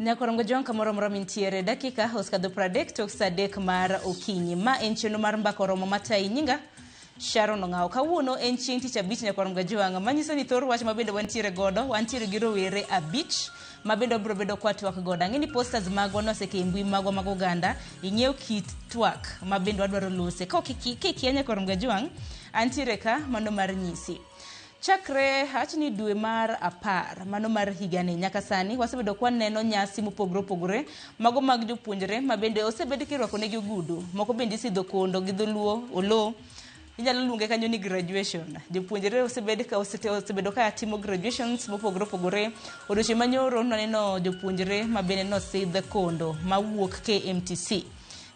Nyakorongo Jong kamoro amora mintiere dakika osekadho 30 tok saa 3 mar okinyi. Ma en chenro mar mbaka oromo matayi nyinga Sharon Ong'awo. Kawuono en chieng' tich abich Nyakorongo Jwang' manyiso ni thor wach mabende wantiere godo, wantiere gi rowere abich mabende wabiro bedo kwa twak godo. Ang'e ni posters magwa noseke e mbui magwa mag oganda, ing'eyo kit twak mabende wadwaro lose. Ka ok kikia Nyakorongo Jwang', antiere ka mano mar nyisi. Chakre awach ni dwe mar 10 mano mar higani nyaka sani wasebedo kwa neno nyasi mopogore opogore mago mag jopuonjre ma bende osebed kirwako negi ogudu, moko bende isidho kondo gi dholuo olo inyalo luonge kanyo ni graduation. Jopuonjre osebed ka osebedo ka timo graduations mopogore opogore. Odiochieng' manyoro nwaneno jopuonjre ma bende nosidh kondo mawuok KMTC.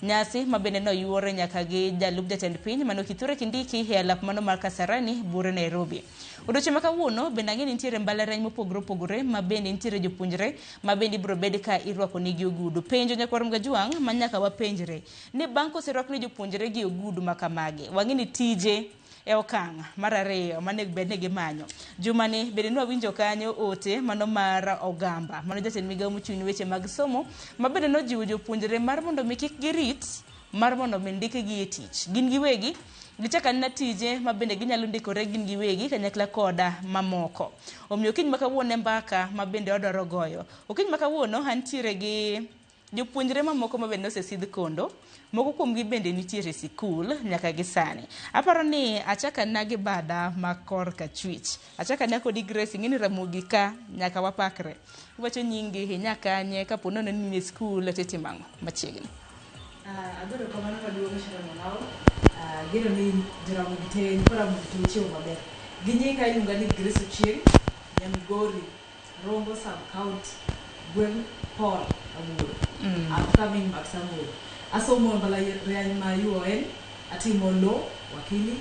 Nyasi ma bende noyuore nyaka gi jalup jatend piny mano Kithure Kindiki e alap mano mar Kasarani buore Nairobi. Odiochieng' ma kawuono bende ang'e ni nitiere mbalariany mopogore opogore ma bende nitiere jopuonjre ma bende ibiro bed ka irwako nigi ogudu. Penjo nyakwar Mgajwang' ma nyaka wapenjre ni bang' koserwak ne jopuonjre gi ogudu ma kamagi, wang'e ni tije e okang' mar ariyo manego bed ni gimanyo. Jumani bende nwawinjo kanyo ote mano mar Ogamba, mano jatend migawo mochung' ne weche mag somo, ma bende nojiwo jopuonjre mar mondo mi kik girit mar mondo mi ndikgi e tich. Gin giwegi gichak anena tije ma bende ginyalo ndikore gin giwegi kanyakla koda mamoko. Omiyo okinyi ma kawuono e mbaka ma bende wadwaro goyo. Okinyi ma kawuono antiere gi jopuonjre mamoko ma bende nosesidh kondo, moko kuomgi bende nitiere e sikul nyaka gi sani. Aparo ni achak anena gi bada ma korka chwich. Achak anena kodi Grace, ing'e ni Ramogi ka nyaka wapakre. Iwacho nyingi, inya kanye, kapo nono ni in e sikul titimo ang'o machiegni. Ago erokamano maduong' Sharon Olao. Ageno ni Joramogi te nyikwa Ramogi te ochiewo maber. Gi nyinga iluonga ni Grace Ochieng', nya Migori, Rongo sub county, gweng' Paul Awuor. Upcoming Max Awuor. Asomo e mbalariany ma UoN, atimo law, wakili,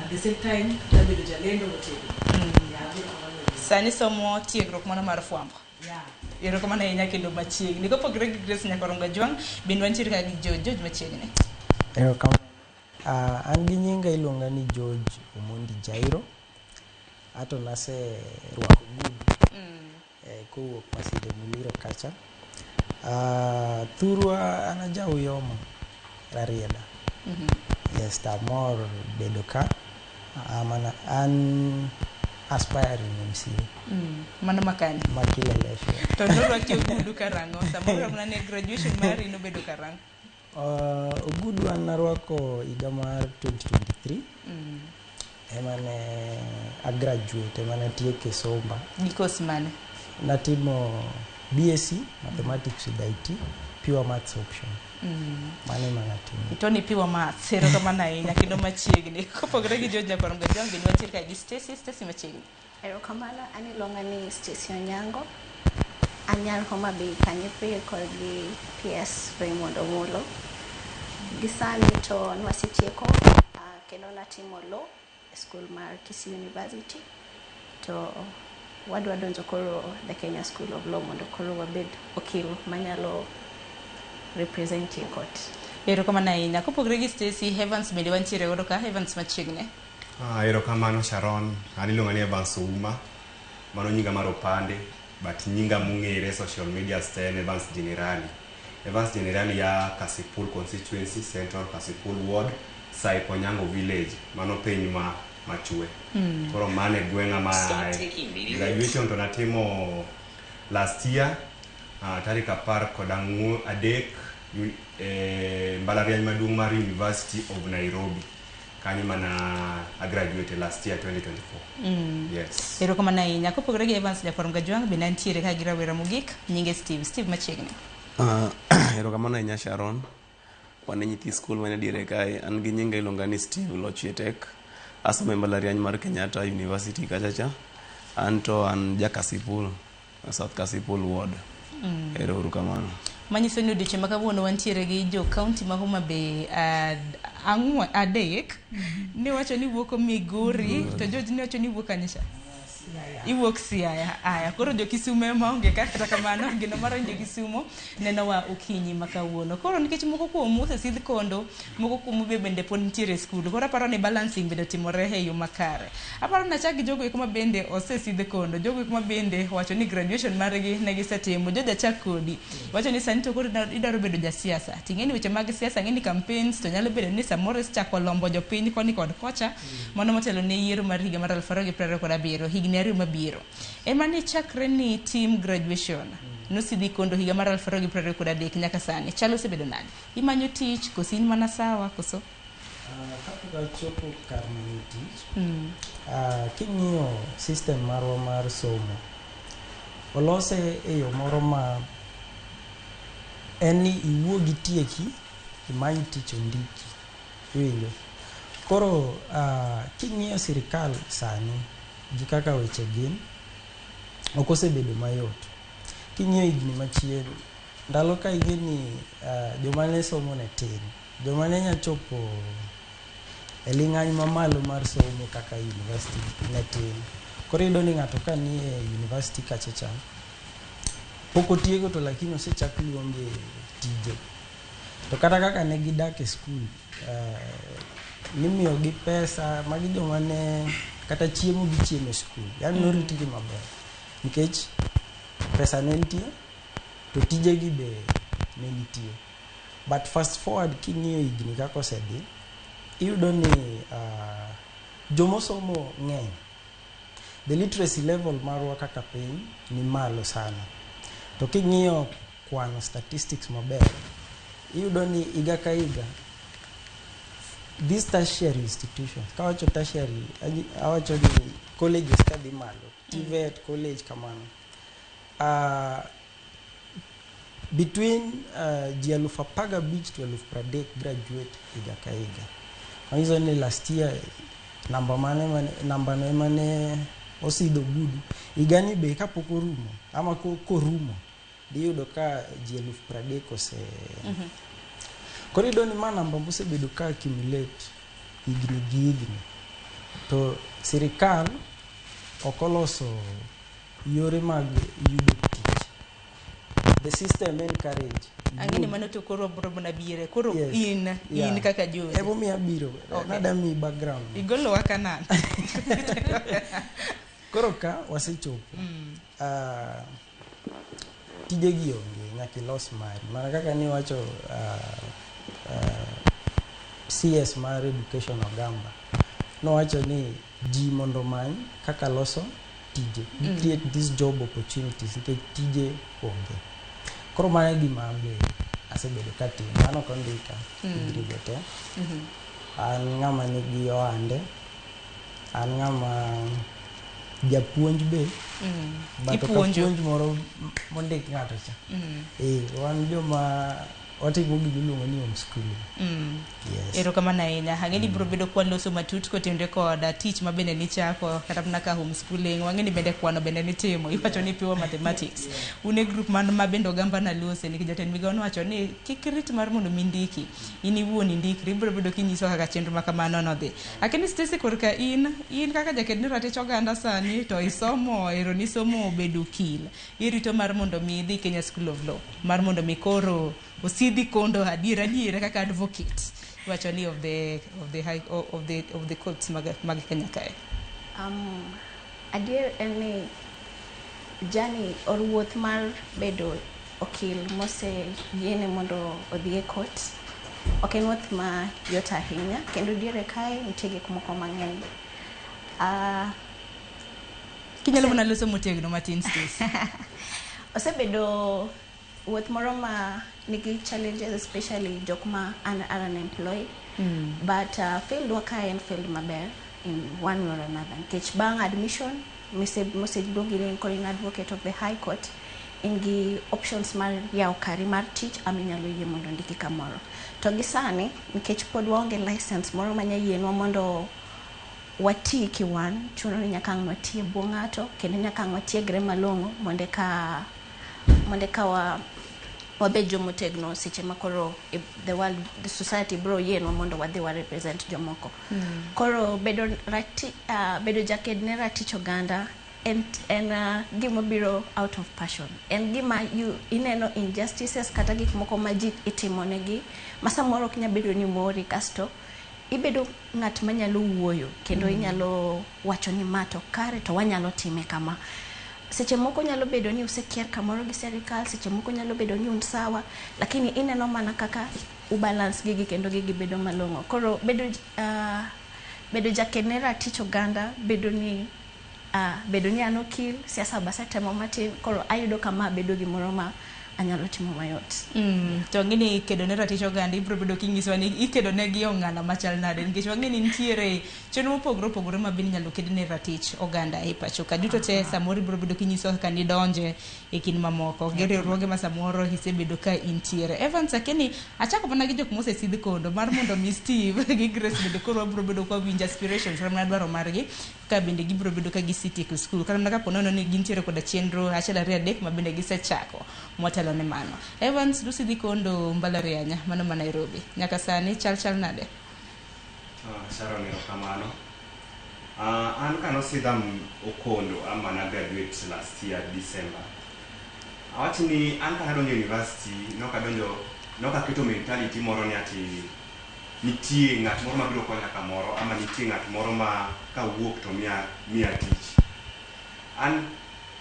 at the same time tabedo jalendo motegno. Yeah, ago erokamano ahinya. Sani somo tiegruok mano mar fwambo. Yeah. Erokamano ahinya kendo machiegni. Kopogore gi Grace Nyakorongo Jwang', bende wantiere ka gi George. George machiegni. Erokamano. An gi nyinga iluonga ni George Omondi Jairo. Ato nase rwako ogudu kowuok Masinde Muliro kacha. Thurwa an aja Uyoma, Rarieda. Yes, to amor bedo ka. An aspiring MCA. Mano makanye? Ma Kileleshwa. To norwaki ogudu karang'o? Samoro mana ne graduation mari nobedo karang'o? Ogudu an narwako higa mar 2023. Ema ne a graduate, ema natieke somba. Gi course mane? Natimo BSc Mathematics with IT, Pure Maths option. Mano ema natimo. To ni pure maths, erokamano ahinya kendo machiegni. Kopogore gi George Nyakorongo Jwang' bende wantiere ka gi Stacy, Stacy machiegni. Erokamano, an iluonga ni Stacy Onyango. An nyar Homa Bay Kanyipir kod gi PS Raymond Omolo. Gi sani to nwasetieko kendo natimo law e school mar Kisii University to wadwa donjo koro the Kenya School of Law mondo koro wabed okil manyalo represent e court. Erokamano ahinya. Kopogore gi Stacy, Evans bende wantiere godo ka, Evans machiegni. Erokamano Sharon, an iluonga ni Evans Ouma. Mano nyinga mar opande, but nyinga mong'ere social media te en Evans Generali. Evans Generali ya Kasipul constituency, Central Kasipul ward, Saip Onyango village, mano piny ma machwe. Koro mano e gweng'a ma ae. Graduation to natimo last year, tarik 13 e mbalariany maduong' mar University of Nairobi. Kanyo mana a graduate last year 2024. Yes. Erokamano ahinya. Kopogore gi Evans Nyakorongo Jwang' bende antiere ka gi rawera mogik, nyinge Steve. Steve machiegni. Erokamano ahinya Sharon. Wan e nyithi skul man e diere kae. An gi nyinga iluonga ni Steve Lochietek. Asomo e mbalariany mar Kenyatta University kacha cha. An to an ja Kasipul, South Kasipul ward. Ero uru kamano. Manyiso ni odiochieng' ma kawuono wantiere gi jo county ma Homa Bay ang'wen adek. Niwacho ni wuok Migori, to George niwacho ni wuok kanye cha? Siaya. Iwuok Siaya. Aya, koro jo Kisumo ema onge ka kata kamano geno mar jo Kisumo nenowa okinyi ma kawuono. Koro nikech moko kuomu osesidh kondo, moko kuomu be bende pod nitiere e skul. Koro aparo ni balancing bende otimore e yo makare. Aparo ni achak gi jogo eko ma bende osesidh kondo, jogo eko ma bende owacho ni graduation margi ne gisetimo. George achak kodi. Iwacho ni sani to koro idwaro bedo jasiasa. Ting'e ni weche mag siasa ng'e ni campaigns to nyalo bedo ni samoro isechako lombo jopiny koni kod kocha. Mano motelo ne yiero mar higa mar 2027, higni ariyo mabiro. Ema ne chakre ni tim graduation nosidhi kondo higa mar 2023 nyaka sani. Chal osebedo nade? Imanyo tich koso in mana sawa koso? Kapok achopo kar manyo tich, king'iyo system marwa mar somo, olose e yo moro ma en ni iwuog itieki, imany tich ondiki. Iwinjo? Koro king'iyo sirikal sani gi kaka weche gin, ok osebedo mayot. King'iyo higni machien, ndalo ka ing'e ni joma ne somo ne tin, joma ne nya chopo e ling'any mamalo mar somo kaka university ne tin. Koro iyudo ni ng'ato ka nie university kacha cha, pok otieko to lakini osechak luonge tije. To kata kaka ne gidak e skul, nimiyo gi pesa, magi joma ne kata chiemo gichiemo e skul. Yani noritgi maber. Nikech pesa ne nitie, to tijegi be ne nitie. But fast forward king'iyo higni kaka osedhi, iyudo ni jomosomo ng'eny. The literacy level marwa kaka piny ni malo sana. To king'iyo kwano statistics maber, iyudo ni higa ka higa these tertiary institutions, kawacho tertiary, awacho ni colleges kadhi malo, TVET college kamano. Between ji 15,000 to 30,000 graduate higa ka higa. Manyiso ni last year namba mane namba no ema ne osidho gudu. Higani be kapok orumo ama korumo dhi yudo ka ji 30,000 ose. Koro iyudo ni ma namba mosebedo ka accumulate higni gi higni. To sirikal ok oloso yore mag yudo tich. The system encourage. Ang'e ni mano to koro bro mana biere. Koro Yes. in, in kaka George. Emomiyo abiro. Okay. Nada miyi background. Igolowa Kanan. Koro ka wasechopo. Tijegi onge, nyaka ilos mari. Mana kaka niwacho CS mar Education Ogamba nowacho ni ji mondo omany kaka loso tije. Create these job opportunities nikech tije onge. Koro mano e gima an be asebedo katimo. An ok ondika higni go te. An ng'ama nigi ohande. An ng'ama japuonj be. But ok Ipuonjo. apuonj moro mondik ng'ato cha. Wan joma watimo gima iluongo ni homeschooling. Yes. Erokamano ahinya. Ang'e ni biro bedo kwaloso matut kotenore kod tich ma bende nichako kata mana ka homeschooling. Wang'e ni bende kwano bende nitimo. Iwacho ni pure mathematics. Un e group man ma bende ogamba nalose nikech jatend migao nowacho ni kik rit mar mondo mi ndiki. In iwuon indikri. Ibiro bedo kinyiso kaka chenro ma kamano nodhi. Akeni Stacy korka in kaka jaked ne ratich oganda sani to isomo ero nisomo bedo okil. Irito mar mondo mi idhi Kenya School of Law. Mar mondo mi koro osidhi kondo adier adier kaka advocate. Iwacho ni of the high of the courts mag Kenya kae. Adier en ni journey or wuoth mar bedo okil moseyiene mondo odhi e court ok en wuoth ma yot ahinya kendo diere kae nitie gik moko mang'eny. Kinyalo mana loso motegno matin Stacy. Osebedo wuoth moro ma nigi challenges, especially jok ma are unemployed, but field wa kae en field maber in one way or another nikech bang' admission moseluongi ni koro in advocate of the high court, in gi options mar yawo kari mar tich ama inyalo yie mondo ondiki kamoro. To gi sani nikech pod waonge license moro manya yienwa mondo wati kiwan, chuno ni nyaka ang' wati e bwo ng'ato kendo nyaka ang' watiegre malong'o mondo eka wabed jomotegno seche ma koro the world, the society bro yienwa mondo wadhi wa represent jomoko. Koro bedo jaked ne ratich oganda. En gima biro out of passion. En gima you ineno injustices kata gik moko ma ji itimonegi ma samoro ok nyal bedo ni mori, kasto ibedo ng'at manyalo wuoyo kendo inyalo wacho ni ma to kare to wanyalo time kama. Seche moko nyalo bedo ni usekier kamoro gi serikal, seche moko nyalo bedo ni un sawa, lakini ineno mana kaka ubalance gigi kendo gigi bedo malong'o. Koro bedo jaked ne ratich oganda bedo ni an okil siasa basetemo matin, koro ayudo kama bedo gimoro ma anyalo timo mayot. To ang'e ni kedo ne ratich oganda ibiro bedo kinyisowa ni ikedo ne gi ong'ala machal nade, nikech wang'e ni nitiere chenro mopogore opogore ma bende inyalo ked ne ratich oganda e pacho ka. Duto te samoro ibiro bedo kinyisowa kaka nidonje e kind mamoko gi riwruoge ma samoro isebedo ka intiere. Evans, akia ni achako mana gi jok mosesidh kondo mar mondo mi Steve gi Grace bende koro wabiro bedo kwa winjo aspirations kata mana dwaro margi ka bende gibiro bedo ka gisetieko skul, kata mana kapo nono ni gintiere koda chenro achiel, ariyo, adek ma bende gisechako motelo ne mano. Evans, dusidhi kondo mbalariany mano ma Nairobi, nyaka sani chal chal nade? Sharon, erokamano. An kanosidha Okondo ama na graduate last year December. Awach ni an kanadonjo university nokadonjo nokaketo mentality moro ni ati nitie ng'at moro mabiro konya kamoro ama nitie ng'at moro ma kawuok to miya tich. An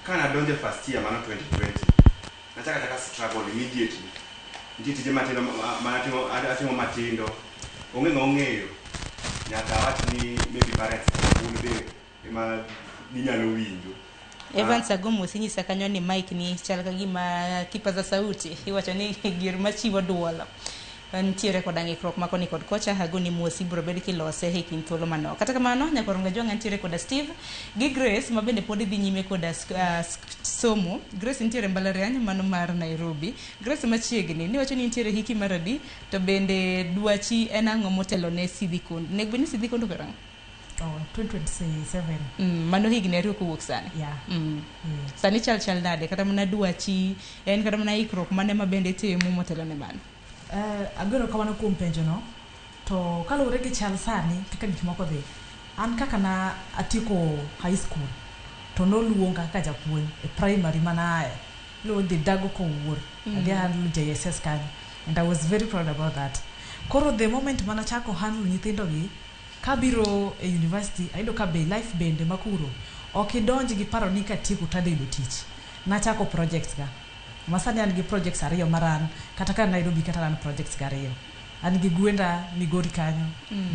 kanadonjo e first year mano 2020, nachako achaka struggle immediately. Nitie tije matindo manatimo atimo matindo. Onge ng'ama ong'eyo. Nyaka awach ni maybe parents un be ema ginyalo winjo. Evans, agomo inyisa kanyo ni mic ni chal ka gima kipaza sauti iwacho ni gir machiwo duol nitiere koda ng'ikruok ma koni kod kocha. Agoni mos, ibiro bed kilose e kind thuolo manok. Kata kamano, nyakwar Jwang', nitiere koda Steve gi Grace ma bende pod dhi nyime koda somo. Grace nitiere mbalariany mano mar Nairobi. Grace, machiegni niwacho ni nitiere hiki mar adi, to bende dwachi en ang'o motelo ne sidhi kondo? Nego bed ni sidhi kondo karang'o? Oh, 2027. Mano higni 2 kowuok sani. Yeah. Sani chal chal nade, kata mana dwachi en kata mana ikruok mane ma bende itimo motelo ne mano? Ageno kamano kuom penjo no. To kaluwore gi chal sani kaka gik moko dhi, an kaka na atieko high school to noluonga kaka japuonj e primary mana aye iluongo ni Dago Kowuor. Adhi handle JSS kanyo and I was very proud about that. Koro the moment manachako handle nyithindo gi kabiro e university, ayudo ka be life bende makuro ok idonj gi paro ni katieko tadhi yudo tich. Nachako projects ga masani an gi projects ariyo maran kata ka Nairobi, kata an projects ga ariyo, an gi gwenda Migori kanyo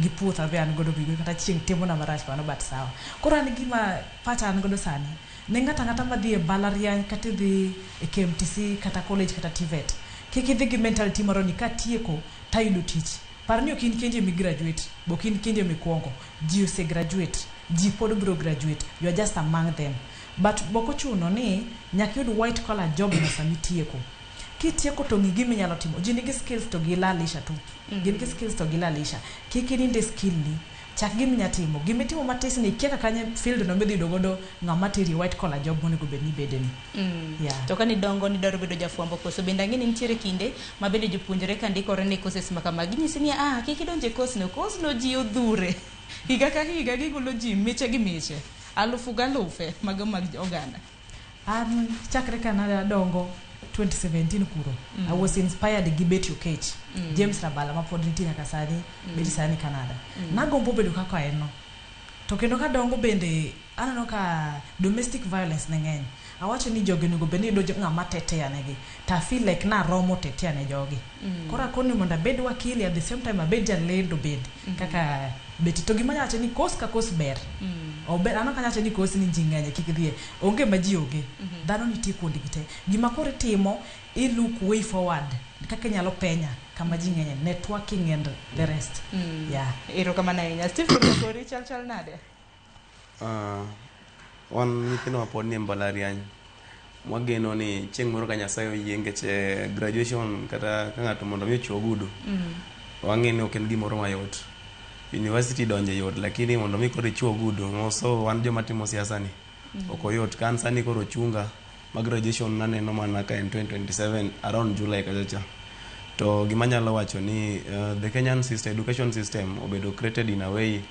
gi puotha be an godo Migori, kata chieng' timona marach mano, but sawa. Koro an gima pacha an godo sani ne ng'ato ang'ata madhi e mbalariany kata idhi e KMTC kata college kata TVET, kik idhi gi mentality moro ni katieko tayudo tich. Par ni ok in kendi emi graduate, bo ok in kendi emikwongo. Ji ose graduate, ji pod biro graduate, you are just among them. But bok ochuno ni nyaka iyud white collar job no samitieko. Kitieko to ng'i gima inyalo timo. Ji nigi skills to gilalisha tu. Gin gi skills to gilalisha. Kik ininde skill ni. Chak gima inya timo. Gimitimo matis ni ikia kaka kanye field no midhi yudo godo ng'ama teri e white collar job monego bed ni ibede ni. Yeah. To ka nidongo nidwaro bedo jafwambo koso? Bende ang'e ni nitiere kinde ma bende jopuonjre ka ndikore ne courses ma kamagi ginyisi ni ah, kik idonj e course no, course no ji odhure higa ka higa, gigolo ji miche gi miche, alufu galufe mago mag oganda. An chakre ka nadongo 2017 kuro, I was inspired gi Betty Okech, James Rabala mapod nitie nyaka sani. Betty sani Canada. Nagombo bedo kaka en no. To kendo kadongo bende aneno ka domestic violence ne ng'eny. Awacho ni jogi onego bed ni yudo ng'ama tetea negi. To I feel like naromo tetea ne jogi. Koro akoni mondo abed wakili, at the same time abed jalendo bende kaka Betty. To gima anyalo wacho ni course ka course ber. Ober, an ok anyal wacho ni course ni ji ng'eny kik dhiye. Onge ma ji onge. Dhano nitie kuondgi te. Gima koro itimo, i look way forward kaka inyalo penya kama ji ng'enye, networking and the rest. Yeah. Erokamano ahinya. Steve, koro kori chal chal nade? Wan nyithindo ma pod nie mbalariany, wageno ni chieng' moro ka Nyasaye oyie, nikech graduation kata ka ng'ato mondo mi ochuo ogudu, wang'e ni ok en gimoro mayot. University donje yot, lakini mondo mi koro ichuo ogudu, so wan joma timo siasa ni ok oyot. Ka an sani koro ochunga ma graduation naneno mana ka en 2027 around July kacha cha. To gima anyalo wacho ni the Kenyan system, education system obedo created in a way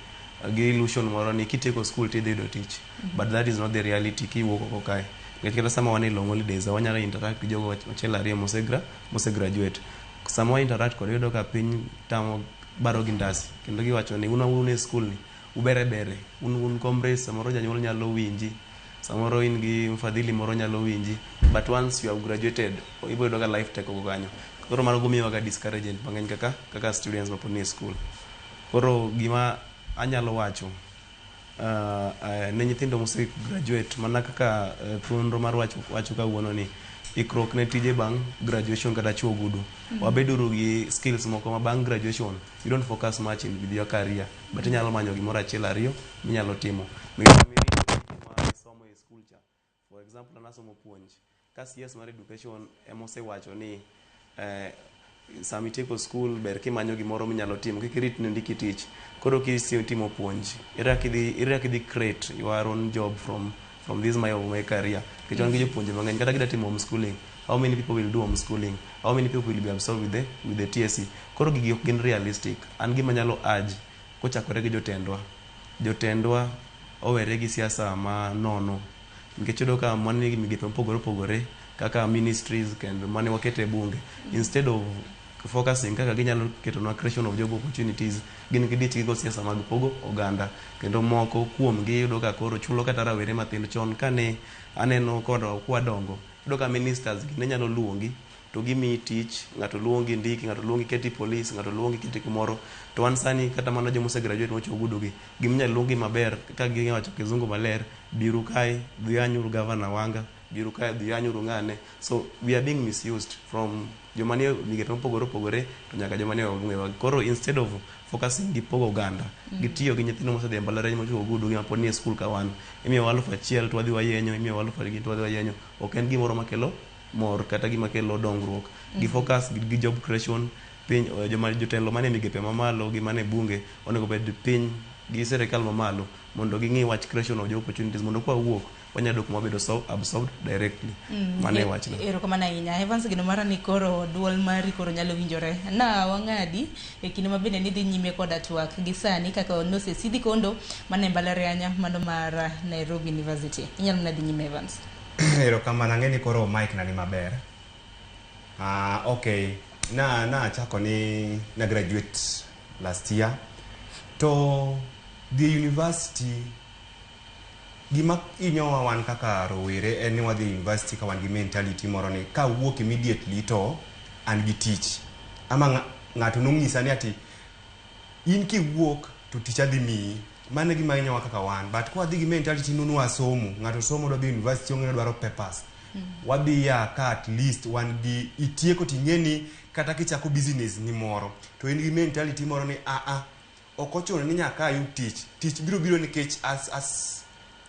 gi illusion moro ni kitieko school tidhi yudo tich, but that is not the reality. Kiwuok oko kae, nikech kata sama wan e long holidays, wanyalo interact gi jogo achiel ariyo mose graduate. Sama wa interact kod, iyudo ka piny tamo baro gi ndasi kendo giwacho ni un e school ni ubere bere, un comrades. Samoro janyuol nyalo winji, samoro in gi mfadhili moro nyalo winji, but once you have graduated, ibiro yudo ka life tek oko kanyo. Koro mano gomiyowa ga discouragement mang'eny kaka students mapod ni e school. Koro gima anyalo wacho ne nyithindo mose graduate, mana kaka thuonro mar wacho kawuono ni ikruok ne tije bang' graduation kata chuo ogudu, wabeduru gi skills moko ma bang' graduation you don't focus much in with your career, but inyalo manyo gimoro achiel ariyo minyalo timo, nikech sama irito ma isomo e school cha, for example, an asomo puonj ka CS mar education emosewacho ni sama itieko school ber kimanyo gimoro minyalo timo, kik irit ni ondiki tich. Koro kisitimo puonj, ere kaka idhi create your own job from this my career? Nikech wan gi jopuonje mang'eny, kata gida timo homeschooling, how many people will do homeschooling? How many people will be absorbed with the TSC? Koro gigi ok gin realistic. An gima nyalo urge kochakore gi jotendwa owere gi siasa ma nono, nikech iyudo ka mani migepe mopogore opogore kaka ministries kendo mane waketo e bunge, instead of focusing kaka ginyalo ketonwa creation of job opportunities, gin gidich gigo siasa mag pogo oganda. Kendo moko kuomgi iyudo ka koro chulo kata rawere mathindo. Chon kane aneno kod kwadongo, iyudo ka ministers gi ne nyalo luongi to gimiyi tich, ng'ato luongi ndiki, ng'ato luongi keti police, ng'ato luongi keti kumoro. To wan sani, kata mana joma ose graduate mochopo ogudu gi, giminyalo luongi maber ka giwacho kizungu maler, biuru kae, dhi anyuru gavana Wanga, biuru kae, dhi anyuru ng'ane. So we are being misused from joma nie migepe mopogore opogore to nyaka joma nie bunge. Koro instead of focusing gi pogo oganda, gitiyo gi nyithindo mosedhi e mbalariany mochopo ogudu gi mapod nie school, ka wan imiyowa 1000 to wadhi wayenyo, imiyowa 2000 to wadhi wayenyo. Ok en gimoro makelo mor kata gima kelo dongruok. Gi focus gi job creation piny. Joma jotelo mane migepe mamalo gi mane bunge onego bed piny gi sirikal mamalo mondo ging'i wach creation of job opportunities, mondo kwawuok wanyalo yudo kuma wabedo so absorbed directly. Mano e wachna. Erokamano ahinya, Evans. Gino mara ni koro duol mari koro nyalo winjore na wang'adi e kinde ma bende nidhi nyime koda twak gi sani kaka nosesidhi kondo mana e mbalariany mano mar Nairobi University. Inyalo mana dhi nyime, Evans. Erokamano. Ang'e ni koro mic na ni maber. Okay, na achako ni na graduate last year to dhi e university. Gima hinyowa wan kaka rowere en ni wadhi e university ka wan gi mentality moro ni kawuok immediately to an gi tich, ama ng'ato nong'isa ni ati in kiwuok to tich adhi miyi. Mano e gima hinyowa kaka wan. But kwadhi gi mentality ni nwasomo, ng'ato somo dwa dhi university, ong'e ni odwaro papers, wadhi ya ka at least wan gi itieko ting'e ni kata kichako business ni moro to in gi mentality moro ni aa ok ochuno ni nyaka ayud tich, tich biro biro nikech as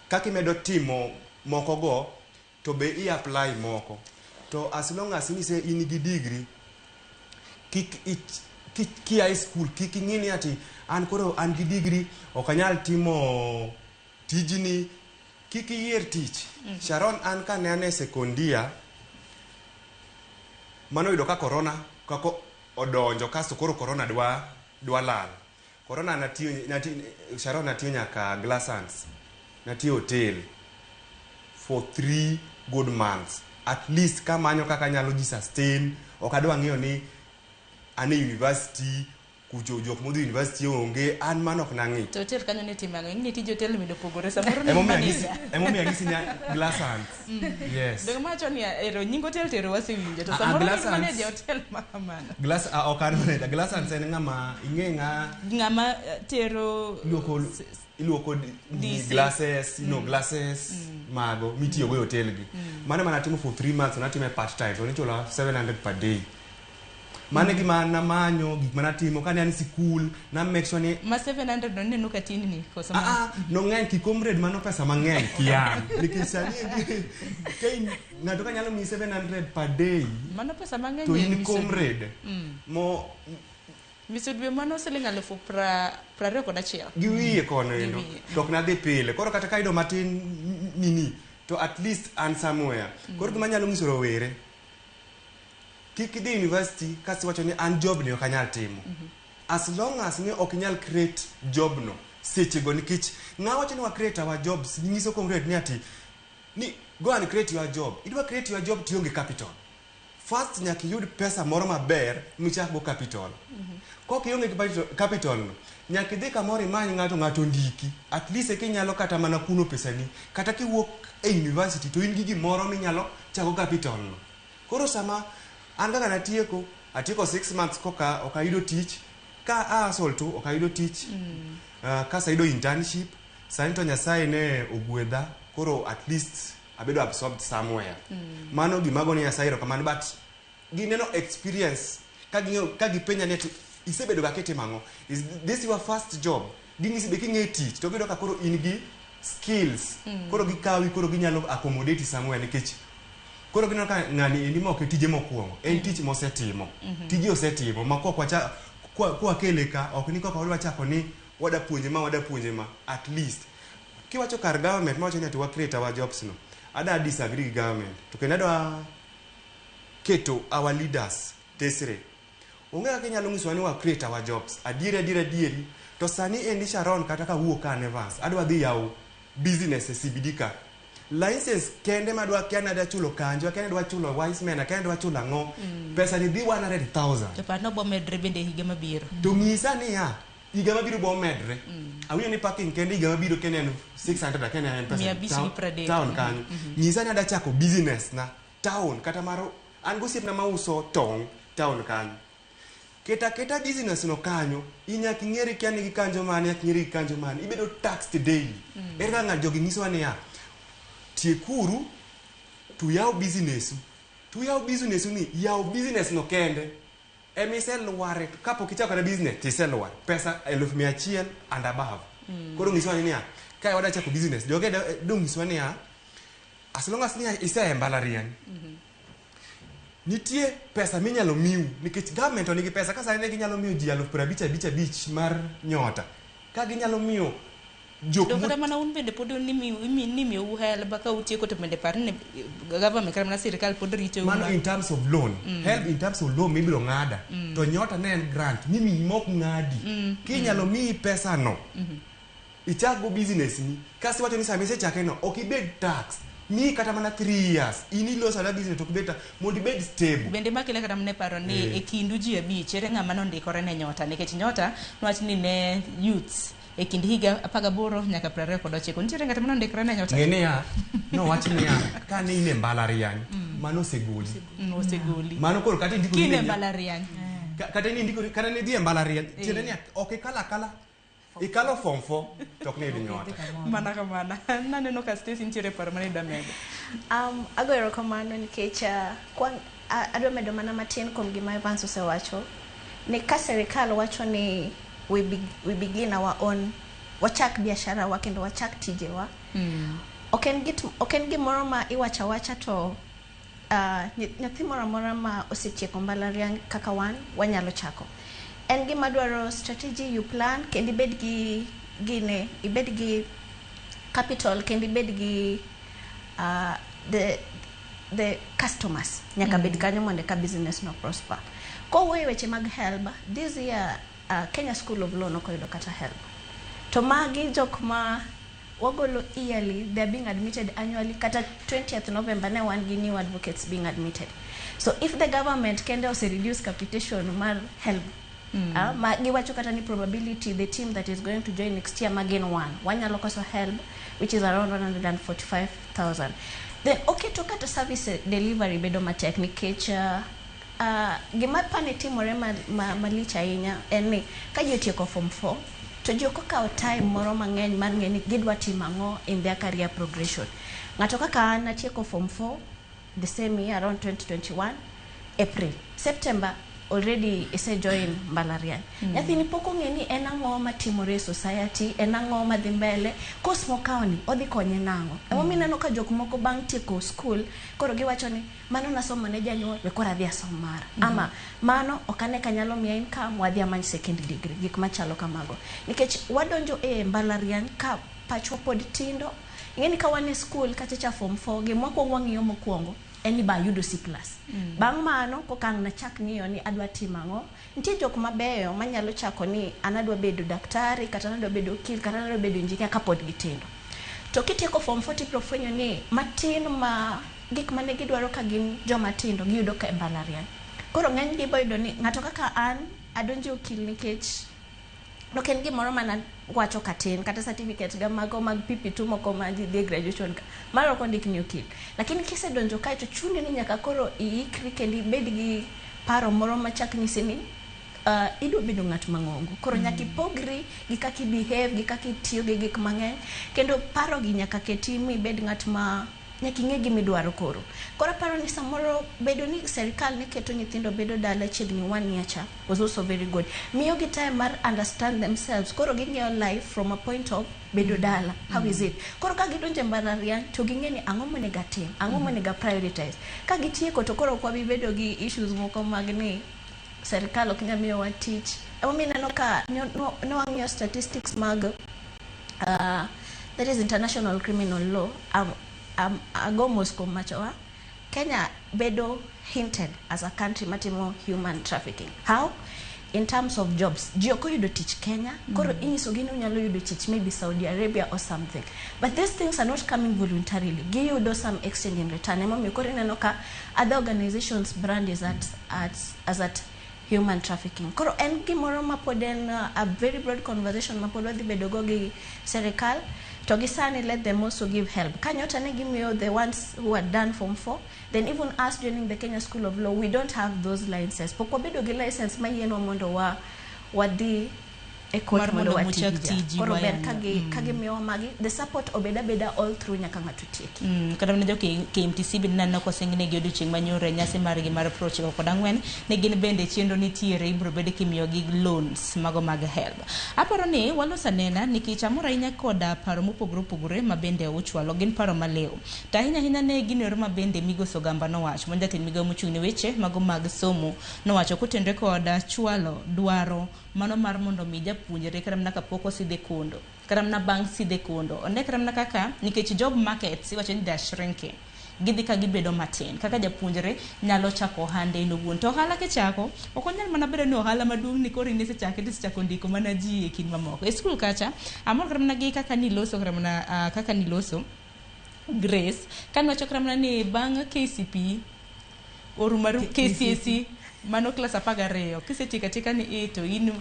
kaka imedo timo moko go to be i apply moko. To as long as ni se in gi degree, kik kia e school, kik ing'i ni ati an koro an gi degree ok anyal timo tijni. Kik iyier tich. Sharon, an kane an e sekondia, mano oyudo ka corona kako odonjo, kasto koro corona dwa lal. Corona natiyo, Sharon, natiyo nyaka Glassans, natiyo hotel for 3 good months at least kamanyo kaka anyalo ji sustain. Ok adwa ng'iyo ni an e university kucho, jok modhi university onge, an mano ok nang'i. To hotel kanyo ne timo ang'o? Ing'e ni tij hotel bende opogore samoro ni Emomiyo manager. Emomiyo anyisi ni Glassans, yes. Dong mawacho ni ero nying hotel tero wasewinjo to Ah, ah, samoro ni Glassans. manager hotel ma kamano. Glass, ok an manager. Glassans en ng'ama ing'e ng'a ng'ama tero iluoko iluoko Dise. glasses, you know, glasses mago mitiyogo e hotel gi. Mano ema natimo for 3 months. Natime part time to nichula 700 per day. Mano e gima namanyo, gik manatimo kane an e sikul na make sure ni Ma 700 no neno ka tin ni koso Ah, ah, nong'eny ki comrade, mano pesa mang'eny kian, nikech sani ka in ng'ato ka nyalo miyi 700 per day mano pesa mang'eny to e in miso comrade mo miso dwe mano siling 21,000. Gi wiye kono Gi endo. wiye. To ok nadhi pile koro kata ka ayudo matin nini to at least an somewhere. Koro gima anyalo nyiso rowere, kik idhi university kasto iwacho ni an job ni ok anyal timo. As long as ni ok inyal create job no. Sechego nikech ng'a wacho ni wa create our jobs, nyiso comrade ni ati ni go and create your job. Idwa create your job tionge capital. First nyaka iyud pesa moro maber michak go capital. Kok ionge gi capital no, nyaka idhi kamoro imany ng'ato, ng'ato ondiki. At least eka inyalo kata mana kuno pesani. Kata kiwuok e university to in gi gimoro minyalo chako capital no. Koro sama an kaka natieko, atieko 6 months koka ok ayudo tich, ka a hustle to ok ayudo tich. Kasayudo internship, sani to Nyasaye ne ogwedha, koro at least abedo absorbed somewhere. Mano gima agone Nyasaye erokamano, but gineno experience ka ging'eyo ka gipenja ni ati isebedo ga kitimo ang'o? Is this your first job? Ging'isi be king'e tich to giyudo ka koro in gi skills. Koro gikawi, koro ginyalo accommodate somewhere nikech koro gineno ka ng'ani endi ma ok e tije mokwongo, en tich mosetimo. Tije osetimo ma kok wacha kwakele ka ok ni koka wadwa chako ni wada puonje ma wada puonje ma at least kiwacho kar government mawacho ni ati wa create our jobs no, ada disagree gi government to kendo adwa keto our leaders tesre. Onge kaka inyalo nyisowa ni wa create our jobs adieri adieri adieri to sani endi Sharon kata kawuok ka an Evans adwa dhi yawo business e CBD ka, license kende madwa kia ni adwa chulo kanjo, akia ni adwa chulo wise men, akia ni adwa chulo ang'o, pesa ni dhi 100,000. To par ni obo medre bende higa mabiro. To ng'isa niya, higa mabiro bo medre. Awinjo ni parking kende higa mabiro kende en 600, akia ni en pesa 530. Town kanyo. Nyisa ni adwa chako business na town kata mar an gosiepna mauso tong' town kanyo. Keta keta business no kanyo, in nyaka ing'eri kia nigi kanjo mane, nyaka ing'eri gi kanjo mane. Ibedo taxed daily. Ere kaka ng'ato jogi nyisowa niya, tiekuru to yaw business u. To yaw business u ni, yaw business no kende. Emiselware kapok ichako kata business tiselwar pesa 100,000 and above. Koro nyisowa ni niya, ka wadwa chako business, joge dong nyisowa niya, as long as niya ise e mbalariany, nitie pesa minyalo miu nikech government to nigi pesa ka sani ne ginyalo miyo ji 55,000 mar nyota ka ginyalo miyo jok To kata mana un bende pod nimiyou HELB ka utieko to bende par ni government kata mana sirikal pod ritou. Mano in terms of loan. HELB in terms of loan mibiro ng'ada to nyota ne en grant mimiyi mok ng'adi. Kinyalo miyi pesa no ichak go business ni kasi wacho ni sama isechake no ok ibed tax miyi kata mana 3 years in iloso ala business to ok ibed tax mondo ibed stable. Bende makele kata mana e paro ni e kindu ji abich ere ng'ama nondikore ne nyota, nikech nyota nwach ni ne youths e kind higa 18 nyaka 29 nitiere ng'at manondikore ne nyota. Ng'e niya, nowach niya, kane in e mbalariany, mano osegoli. Osegoli. Mano koro kata indiko Kine mbalariany. Kata in indiko kata ne idhi e mbalariany, tiende niya, ok ikalo akala, ikalo form 4 to ok ne idhi nyota. Mana kamana. Naneno ka Stacy nitiere paro mane idwa medo. Ago erokamano nikech adwa medo mana matin kuom gima Evans osewacho ni ka sirikal wacho ni we begin our own, wachak biashara wa kendo wachak tijewa. Ok en gimoro ma iwacho awacha to nyathi moro amora ma osetieko mbalariany kaka wan wanyalo chako. En gima dwaro strategy, you plan kendo ibed gi gine, ibed gi capital kendo ibed gi the customers nyaka bed kanyo mondo eka business no prosper. Kowuoyo e weche mag HELB, this year Kenya School of Law nokoyudo kata HELB. To magi jok ma wagolo yearly, they are being admitted annually. Kata 20th November ne wan gi new advocates being admitted. So if the government kende ose reduce capitation mar HELB, ma giwacho kata ni probability the team that is going to join next year magin one wanyalo koso HELB, which is around 145,000, then oketo kata service delivery bedo matek nikech gima pane timore malich ahinya en ni ka ji otieko form 4 to ji ok okawo time moro mang'eny mar ng'e ni gidwa timo ang'o in their career progression. Ng'ato kaka an natieko form 4 the same year around 2021 April, September already ise join mbalariany. Nyathini pok ong'e ni en ang'o matimore e society, en ang'o madhi mbele, course mokawo ni odhi konye nang'o. Emomiyo ineno ka jok moko bang' tieko school koro giwacho ni mano nasomo ne janyuol we koro adhi asom mara. Ama mano ok ane ka nyalo miya income, wadhi amany second degree, gik machalo kamago. Nikech wadonjo e mbalariany ka pachwa pod tindo. Ing'e ni ka wan e school kacha cha form 4, gima wakwongo wang'iyo mokwongo En ni ba ayudo C plus. Bang' mano koka ang' nachak ng'iyo ni adwa timo ang'o. Nitie jok mabeyo manyalo chako ni an adwa bedo daktari, kata an adwa bedo okil, kata an adwa bedo engineer kapod gitindo. To kitieko form 4 tibiro fwenyo ni matin ma gik mane gidwaro ka gin joma tindo giyudo ka e mbalariany. Koro ng'eny gi boyudo ni ng'ato kaka an adonjo e okil nikech ok en gimoro mana wacho katin kata certificate ga mago mag PP2 moko ma ji dhi e graduation ka mano ok ondik ni okil, lakini kisedonjo kae to chuni ni nyaka koro iikri kendo ibed gi paro moro machak nyisi ni idwa bedo ng'at mang'ongo koro nyaka ipogri gi kaka i behave gi kaka itiyo gi gik mang'eny kendo paro gi nyaka keti mibed ng'at ma nyaka ing'e gima idwaro. Koro koro aparo ni samoro bedo ni serikal ne keto nyithindo bedo dala chiegni one year cha was also very good, miyo gi time mar understand themselves. Koro ging'iyo life from a point of bedo dala, how is it. Koro ka gidonjo e mbalariany to ging'e ni ang'o monego atim, ang'o monego a prioritize. Ka gitieko to koro ok wabi bedo gi issues moko mag ni serikal ok nyal miyowa tich. Emomiyo ineno ka ne wang'iyo statistics mag that is international criminal law. Ago mos kuom machowa Kenya bedo hinted as a country matimo human trafficking. How? In terms of jobs, ji ok oyudo tich Kenya. Koro inyisogi ni unyalo yudo tich maybe Saudi Arabia or something, but these things are not coming voluntarily. Giyudo some exchange in return. Emomiyo koro ineno ka other organizations brand is as at human trafficking. Koro en gimoro ma pod en a very broad conversation ma pod wadhi bedo go gi serikal. To gi sani, let them also give help. Kanyota ne gimiyo the ones who are done form 4, then even us joining the Kenya School of Law, we don't have those licenses. Pok wabedo gi license mayienwa mondo wa wadhi e court mar mondo mondo wati muchak gi ja. tiji Koro ber wayango. ka gimiyowa magi the support obed abeda all through nyaka ng'ato tieki. Kata mana jo KMTC bende naneno kosingnegi odiochieng' manyoro e nyasi margi mar 94 ne gin bende chenro nitiere ibiro bed kimiyogi loans mago mag HELB. Aparo ni walos anena nikech amor ahinya koda paro mopogore opogore ma bende uchwalo gin paro maliw. To ahinya ahinya ne gino ero ma bende Migosi Ogamba nowacho ma jatend migawo mochung' ne weche mago mag somo nowacho kotenore kod chwalo dwaro mano mar mondo mi japuonjre kata mana kapok osidhe kondo kata mana bang' sidhe kondo one kata mana kaka nikech job markets iwacho ni they are shrinking, gidhi ka gibedo matin kaka japuonjre nyalo chako ohande en owuon. To ohala kichako ok onyal mana bedo ni ohala maduong' ni koro in isechake tisechako ndiko mana ji e kind mamoko e skul kacha. Amor kata mana gi kaka niloso kata mana kaka niloso Grace kaniwacho kata mana ni bang' KCPE oru mar KCSE mano klas 12 kisetieko atieka ni i to in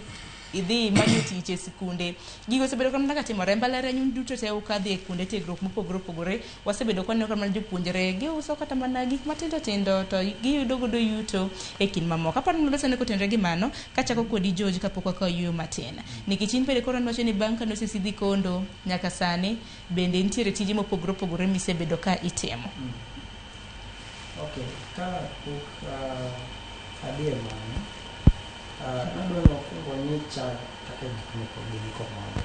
idhi imanyo tich e sikunde. Gigo osebedo kamano ka timore mbalariany. Un duto te ukadhi e kuonde tiegruok mopogore opogore. Wasebedo kwaneno ka mana jopuonjre giuso kata mana gik matindo tindo to giyudo godo yuto e kind mamoko. Aparo ni losane kotenore gi mano kachako kodi George kapok wakawo yueyo matin nikech in bende koro niwacho ni bang' ka nosesidhi kondo nyaka sani bende nitiere tije mopogore opogore misebedo ka itimo. Okay, ka pok adhi e mano, nadwa ni wakwong wang'i chal kaka gik moko gin komoro.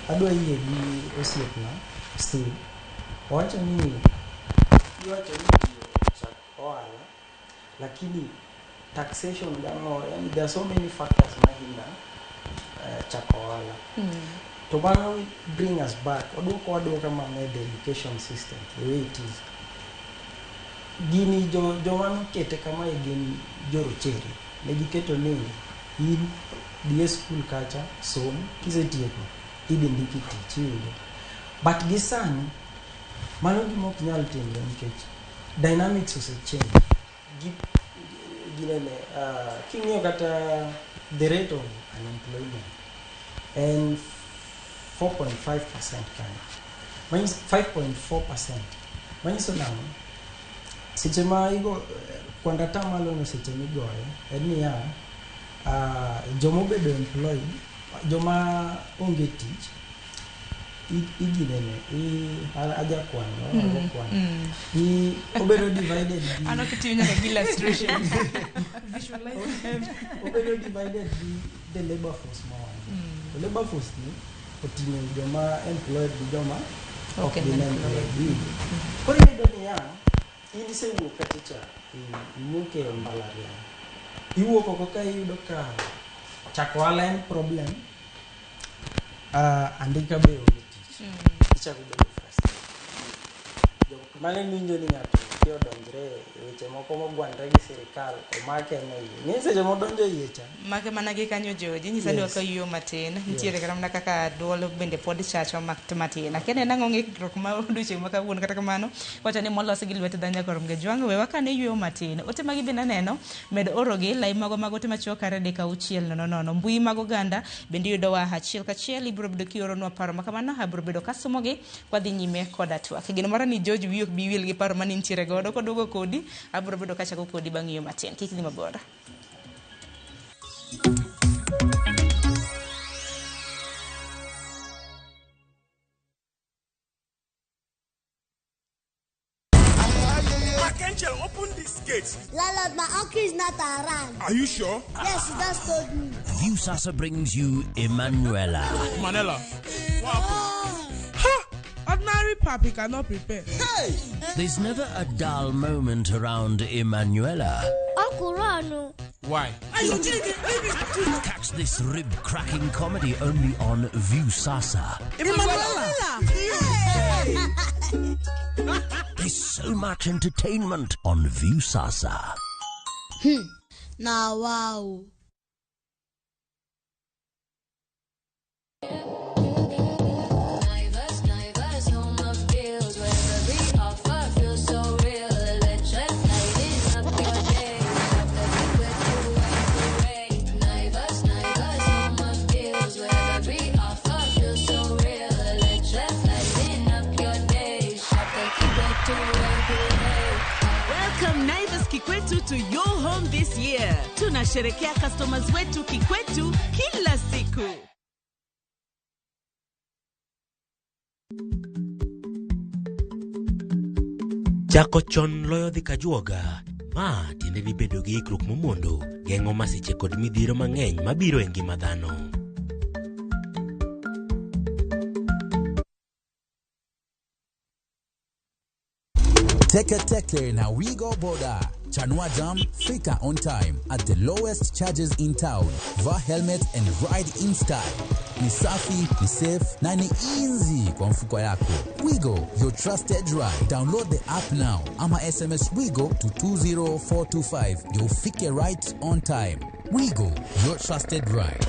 Adwa yie gi osiepna Steve. Owacho ni iwacho ni ji ochak ohala, lakini taxation gang'o, yani there are so many factors ma hinder chako ohala. To mano bring us back, oduoko waduoka mana e the education system the way it is. Gini jo joma nokete kamae gin jorochere. Ne giketo ni in dhi e skul kacha, som, kisetieko idhi ndiki tich iwinjo. But gi sani mano gima ok nyal timre nikech dynamics ose change. Gi, ginene, king'iyo kata the rate of unemployment en 4.5% kanyo. Manyiso 5.4%. Manyiso nang'o? Seche ma igo kwand atamalo no seche migoye en niya, jomobedo employed, joma onge tich iginene ajakwano ago kwano i obedo divided gi An ok itiyo nyaka gi illustration. Visualize. Obedo divided gi the labor force ma wan go. To labor force ni oting'o joma employed gi joma ok Ok gin employed. employed. Iwinjo? Koro iyudo niya, in isewuok kacha cha, iwuok e mbalariany, iwuok oko ka iyudo ka chako ohala en problem, andika be onge tich, ichako bedo frustrated. Mano emiwinjo ni ng'ato kiodonjre e weche moko mogwandre gi sirikal omake moyie. Ng'eny seche modonjo iye cha. Make mana gi kanyo George, inyisa ni Yes. wakayueyo matin. Nitiere Yes. kata mana kaka duol bende pod chacho matin. Akia ni en ang'o ng'ikruok ma odiochieng' ma kawuono kata kamano wacho ni molos gi lwet dhano nyaka rom gi jwang'. We wakane yueyo matin. Ote magi bende aneno med orogi lai mago mag ote machuok kar 3 6 0 0. Mbui mag oganda bende iyudowa achiel kachiel ibiro bedo kioronwa paro ma kamano abiro bedo kasomogi kwadhi nyime koda twak. Geno mara ni George wiyi ok bi wil gi paro mane intiere godo koduogo kodi abiro bedo kachako kodi bang' yueyo matin. Kik idhi mabor. Angel, open this gate. Landlord, my uncle is not around. Are you sure? Yes, he just told me. Viusasa brings you Emanuela. Manela. Ha! Ordinary papi cannot prepare. Hey! There's never a dull moment around Emanuela. Uncle Rano. Why? Catch this rib-cracking comedy only on Viusasa. Emanuela! There's so much entertainment on Viusasa. Now, wow. Naivas, Naivas, home of deals where every offer feels so real. Electric lighting up your day. Shop the Kikwetu way. Naivas, Naivas, home of deals where every offer feels so real. Electric lighting up your day. Shop the Kikwetu way. Welcome Naivas Kikwetu to your home this year. Tunasherekea customers wetu Kikwetu kila siku. Chako chon loyo dhi kajuoga. Ma tiende ni bedo gi ikruok momondo geng'o masiche kod midhiero mang'eny mabiro e ngima dhano. Teke Teke na Wigo Boda. Chanua Jam, fika on time at the lowest charges in town. Vaa helmet and ride in style. Ni safi, ni safe na ni easy kwa mfuko yako. Wigo, your trusted ride. Download the app now ama SMS Wigo to 20425. You'll fike right on time. Wigo, your trusted ride.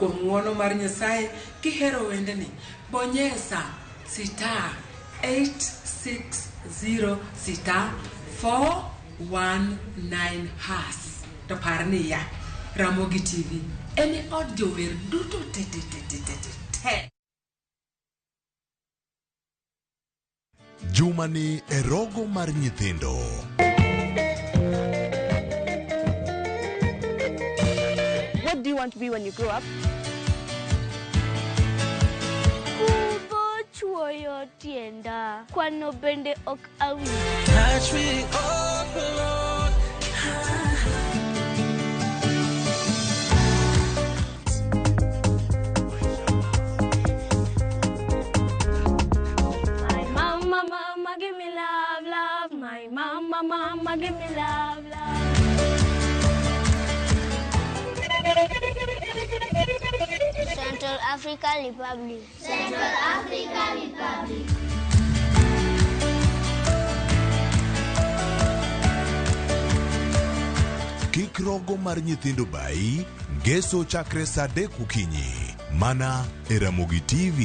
Kuom ng'uono mar Nyasaye kihero wendni, bonyesa star 860 star 419 hash. To par niya, Ramogi TV en e od jower duto te te te te te te te. Jumani e rogo mar nyithindo. What do you want to be when you grow up? Kudho chuoyo tienda. Kwano bende ok awinjo. Touch me, oh Lord. My mama, mama, give me love, love. My mama, mama, give me love, love. Central African Republic. Central African Republic. Kik rogo mar nyithindo bayi, ngeso chakre saa 3 okinyi. Mana e Ramogi TV.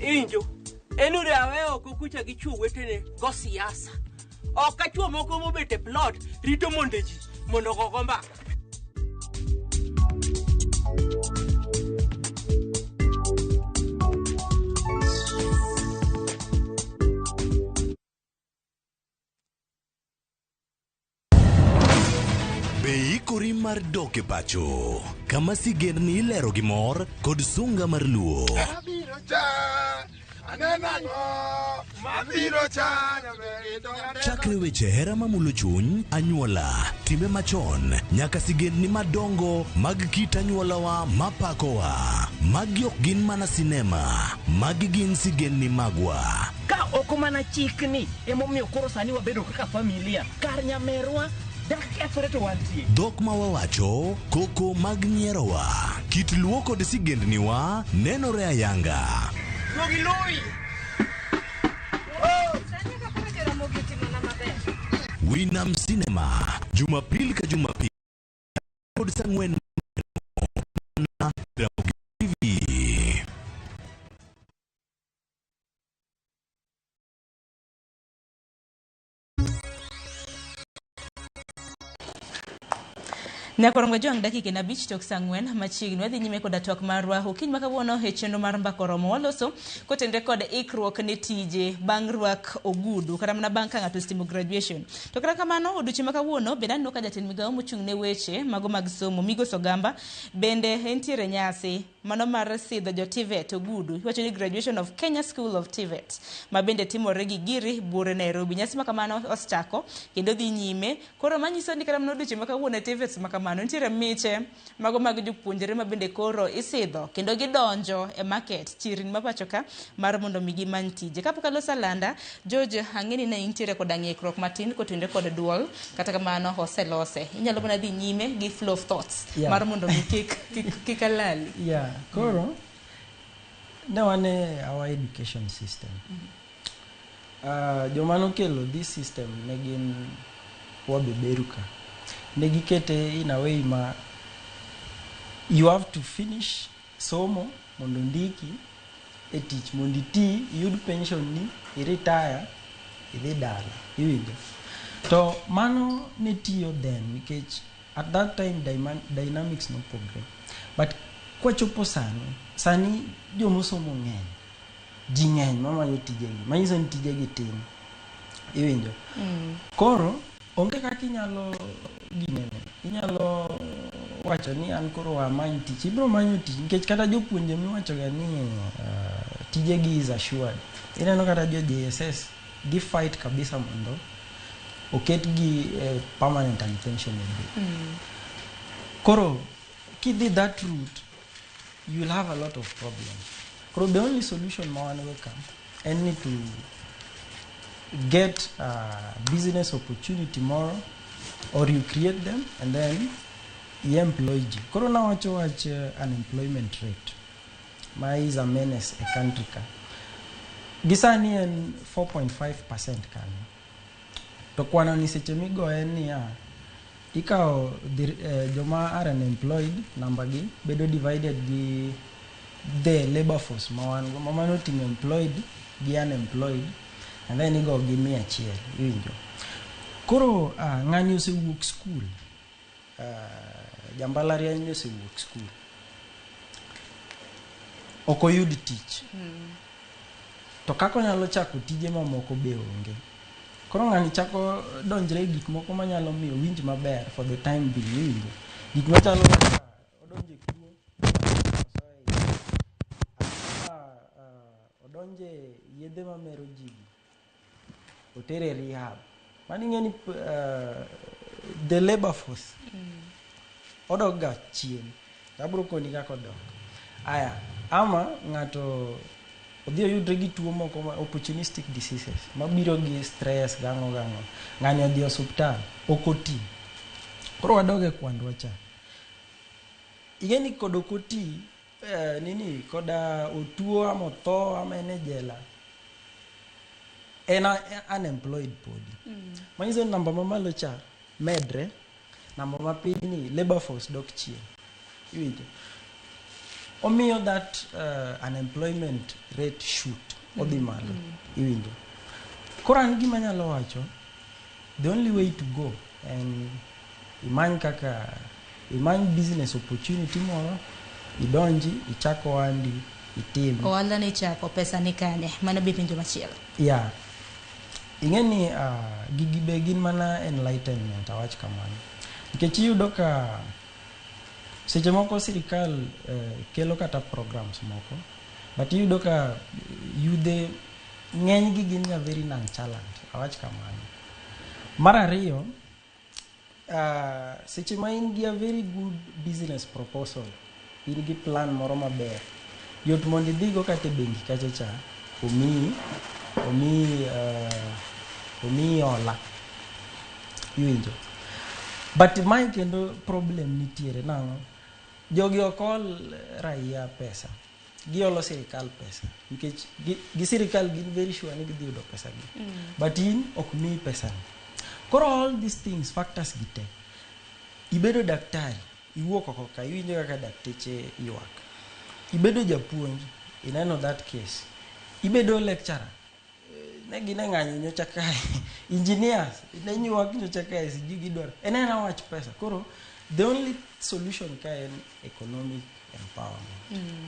Iwinjo, en ure awe oko kucha gi chuo wetene go siasa. Ok ka chuo moko mobet e plot rito monde ji mondo ogo mbaka. Be ikori mar dok e pacho kama sigendni ilero gi mor kod sunga mar luo. Abiro cha, aneno ang'o, mabiro cha, nyaber to aneno. Chakre weche hera mamulo chuny, anyuola, timbe machon, nyaka sigendni madongo mag kit anyuolawa mapakowa. Magi ok gin mana sinema, magi gin sigendni magwa. Ka ok mana chikni emomiyo koro sani wabedo kaka familia kar nyamerwa dak kethore to wantie. Dhok ma wawacho, koko mag nyierowa, kit luo kod sigendniwa nenore ayanga. Duogi lui. Winam Cinema, Jumapili ka Jumapili kod saa 4 na Ramogi TV. Nyakorongo jwang' dakika en 5 tok saa 4 machiegni wadhi nyime koda twak marwa okinyi ma kawuono e chenro mar mbaka oromo waloso kotenre kod ikruok ne tije bang' rwak ogudu kata mana bang' ka ng'ato osetimo graduation. To kata kamano odiochieng' ma kawuono bende aneno ka jatend migawo mochung' ne weche mago mag somo Migosi Ogamba bende entiere nyasi mano mar sidho jo TVET ogudu iwacho ni graduation of Kenya School of TVET ma bende timore gi Giri Buore Nairobi. Nyasi ma kamano osechako kendo dhi nyime. Koro manyiso ni kata mana odiochieng' ma kawuono e TVETs ma kamano nitiere miche mago mag jopuonjre ma bende koro isidho kendo gidonjo e market chirni ma pacho ka mar mondo mi gimany tije. Kapok aloso alanda, George ang'e ni ne intiere koda ng'ikruok matin kotenore kod duol kata kamano oselose. Inyalo mana dhi nyime gi flow of thoughts mar mondo mi kik alali. Yeah, koro ne wan e our education system. Joma nokelo this system ne gin wabeberu ka. Ne gikete in a way ma you have to finish somo mondo ndiki e tich mondo iti iyud pension ni i retire idhi dala iwinjo. To mano ne tiyo then nikech at that time dynamics nopogre. But kwachopo sani, sani jomosomo ng'eny. Ji ng'eny mamanyo tijegi, manyiso ni tijegi tin. Iwinjo? Koro onge kaka inyalo ginene, inyalo wacho ni an koro amany tich. Ibiro manyo tich nikech kata jopuonje miwachoga ni tijegi is assured. Ineno kata jo JSS gi fight kabisa mondo oketgi permanent and pensionable. Koro kidhi that route, you will have a lot of problems. Koro the only solution ma wan go ka en ni to get a business opportunity moro or you create them and then i-employ ji. Koro nawacho wach unemployment rate ma is a menace e country ka. Gisani en 4.5% kanyo. To kwano ni seche migoye niya, ikawo joma are unemployed namba gi bedo divided gi the labor force ma wan go ma mano oting'o employed gi unemployed and then igo gi 100 iwinjo. Koro ng'ani osewuok school, jambalariany ni osewuok school, ok oyud tich. To kaka onyalo chako tije mamoko be onge. Koro ng'ani chako donjre e gik moko manyalo miyo owinj maber for the time being iwinjo. Gik machalo kaka odonjo e kuo, odonje yedhe mamero ji, otere rehab. Mano ing'e ni the labor force odok ga chien. Abro koni kaka odok. Aya, ama ng'ato odhi oyudre gi tuo moko ma opportunistic diseases mabiro gi stress gang'o gang'o. Ng'ani odhi e osuptal, ok oti. Koro wadog e kwandwa cha. Ing'e ni kod ok oti, nini koda otuo ama otho ama en e jela, en unemployed podi. Manyiso ni namba mamalo cha medre, namba mapiny ni labor force dok chien. Iwinjo? Omiyo that unemployment rate shoot odhi malo. Iwinjo? Koro an gima anyalo wacho, the only way to go en imany kaka imany business opportunity moro, idonji, ichak ohandi, itim. Ohala ni chako pesa ni kanye? Mano be penjo machielo. Yeah. Ing'e ni gigi be gin mana enlightenment awach kamano. Nikech iyudo ka seche moko sirikal kelo kata programs moko, but iyudo ka yudhe ng'eny gi gin ga very nonchalant, awach kamano. Mar ariyo, seche ma in gi a very good business proposal, in gi plan moro maber, yot mondo idhigo kata e bengi kacha cha, omiyi hola. Iwinjo? But mae kendo problem nitiere nang'o? Jogi ok hol raia pesa. Giolo sirikal pesa. Nikech gi sirikal gin very sure ni gidhi yudo pesa gi. But in ok miyi pesa ni. Koro all these things, factors gi te. Ibedo daktari, iwuok oko ka, iwinjo kaka dakteche ywak. Ibedo japuonj, ineno that case. Ibedo lecturer, ne gine ng'anyo nyocha kae. Engineers, ne ywak nyocha kae, sijui gidwaro. En ena wach pesa. Koro, the only solution ka en economic empowerment.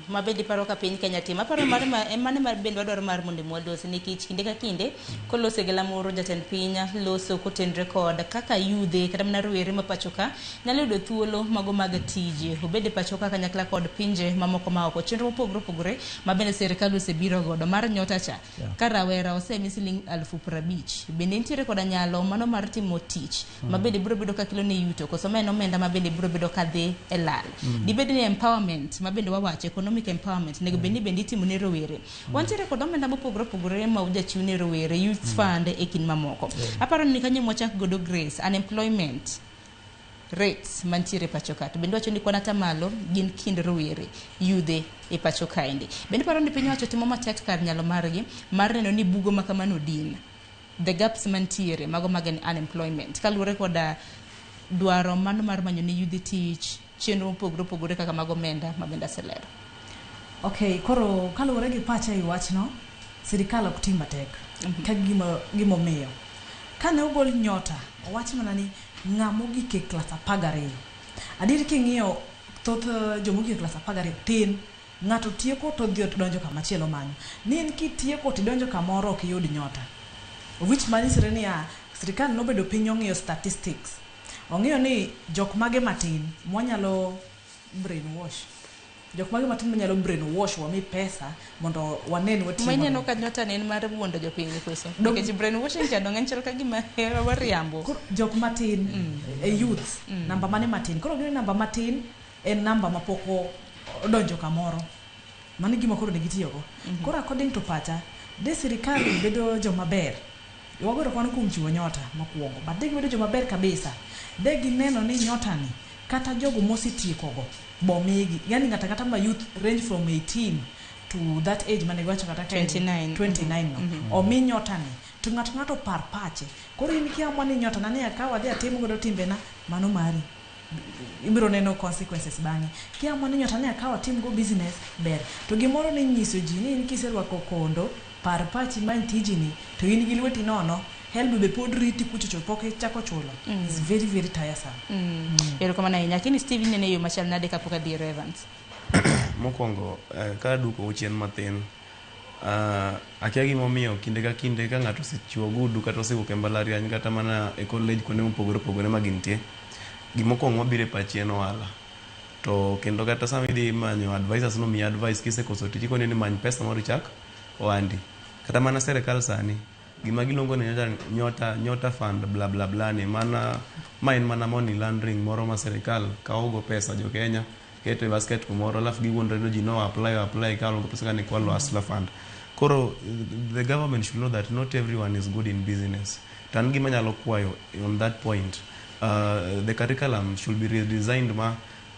Ma bende iparo ka piny Kenya timo. Aparo mar ma, en mane mar bende wadwaro mar mondo mwalos nikech kinde ka kinde koloso e galamoro jatend piny loso kotenre kod kaka yudhe kata mana rowere ma pacho ka nyalo yudo thuolo mago mag tije obed e pacho ka kanyakla kod pinje mamoko ma oko chenro mopogore opogore ma bende sirikal osebiro godo mar nyota cha. Ka rawera osemi siling 50,000 bende nitiere koda nyalo mano mar timo tich ma bende biro bedo ka kelo ne yuto koso ma en omenda ma bende biro bedo ka dhi e lal. Dibed ni empowerment ma bende wawacho economic empowerment nego bed ni bende itimo ne rowere. Wantiere kod omenda mopogore opogore ma ujachiw ne rowere youth fund e kind mamoko. Aparo ni kanyo mwachak godo Grace unemployment rates mantiere e pacho ka to bende wacho ni kwan atamalo gin kind rowere yudhe e pacho kaendi. Bende paro ni piny owacho timo matek kar nyalo margi mar neno ni bugo ma kamano din the gaps mantiere mago mag unemployment kaluwore koda dwaro mano mar manyo ne yudhe tich chenro mopogore opogore kaka mag omenda ma bende aselero. Okay, koro kaluwore gi pacha e wachno, sirikal ok tim matek. Ka gimomiyo. Kane ogol nyota, owach mana ni ng'ama ogik e klas 12. Adier king'iyo thoth joma ogik e klas 12 tin. Ng'ato tieko to odhi donjo kama chielo manyo. Ni in kitieko tidonjo kamoro ok iyud nyota. Which manyisore niya, sirikal nobedo piny ong'iyo statistics. Ong'iyo ni jok mage matin mwanyalo brainwash. Jok mage matin manyalo brainwash wami pesa mondo wane ni watiyo Ma ineno maber. ka nyota ne en mar wuondo jopiny koso. Nikech brainwashing cha dong' en chal ka gima wariambo. Jok matin e youth namba mane matin. Koro gino namba matin en namba mapok odonjo kamoro. Mano e gima koro ne gitiyogo. Koro according to pacha, de sirikal bedo joma ber. Wago erokamano kuom chiwo nyota mokwongo. But de gibedo joma ber kabisa. De gineno ni nyota ni kata jogo mosetiekogo bomigi. Yani ng'ata kata ma youth range from 18 to that age mane giwacho kata ka en 29. 29 no. Omi nyota ni. To ng'ato ng'ato par pache. Koro in kiamua ni nyota na ni akaw adhi atim godo timbena, mano mari. Ibiro neno consequences bang'e. Kiamua ni nyota ni akaw atim go business, ber. To gimoro ni nyiso ji ni in kiserwako kondo, par pachi many tijini, to in gi lweti nono, HELB be pod riti kuchocho pok ichako chulo. It's very very tiresome. Erokamano ahinya. Lakini Steve inene e yo machal nade kapok adhi ir Evans? Mokwongo ka aduokou chien mathin, akia gimomiyo kinde ka kinde ka ng'ato osechiwo ogudu kata osewuok e mbalariany kata mana e college kuonde mopogore opogore ma gintie, gimokwongo mabiro e pachi en ohala. To kendo kata sama idhi manyo advisors nomiyi advice kisekoso tich ikoni ni many pesa moro ichak ohandi. Kata mana sirikal sani gima giluongo ni nyota fund bla bla bla ni mana ma en mana money laundering moro ma sirikal kawo go pesa jo Kenya keto e basket kumoro alafu giwuondre ni ji no apply kawo go pesa ka ni kwalo hustler fund. Koro the government should know that not everyone is good in business. To an gima anyalo kwayo on that point, the curriculum should be redesigned ma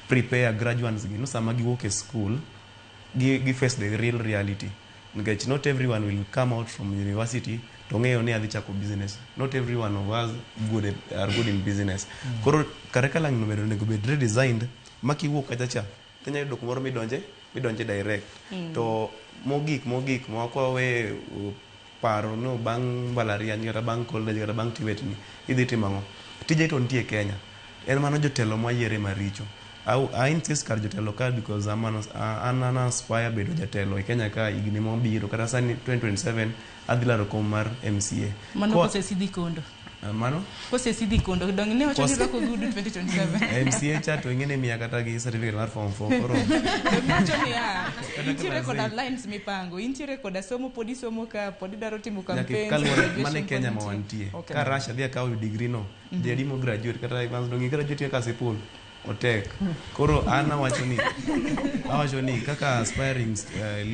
prepare graduates gi no sama giwuok e school gi face the real reality. Nikech not everyone will come out from university to ng'eyo ni adhi chako business. Not everyone of us are good in business. Koro curriculum no bende onego bed redesigned ma kiwuok kacha cha tinyalo yudo kumoro midonje direct. To mogik ma ok wawe paro no bang' mbalariany kata bang' college kata bang' TVET ni idhi timo ang'o. Tije to nitie Kenya. En mano jotelo mwayiere maricho. I insist kar jotelo ka because an aspire bedo jatelo e Kenya ka higni mabiro kata sani 2027 adhi laro kom mar MCA. Mano kose sidhi kondo. Mano? Kose sidhi kondo. Dong ne wacho ni rwako gudu 2027. MCA cha to ing'e ni miya kata gi certificate mar form 4 koro. Dong wacho ni ya. Intiere koda lines mipango, intiere koda somo podi somo ka podi daro timo campaigns. Kaluwore mane Kenya ma wantie. Ka Russia dhi akawo degree no, dhi adi mo graduate kata Evans dong graduate ka Kasipul. Otek. Koro an awacho ni kaka aspiring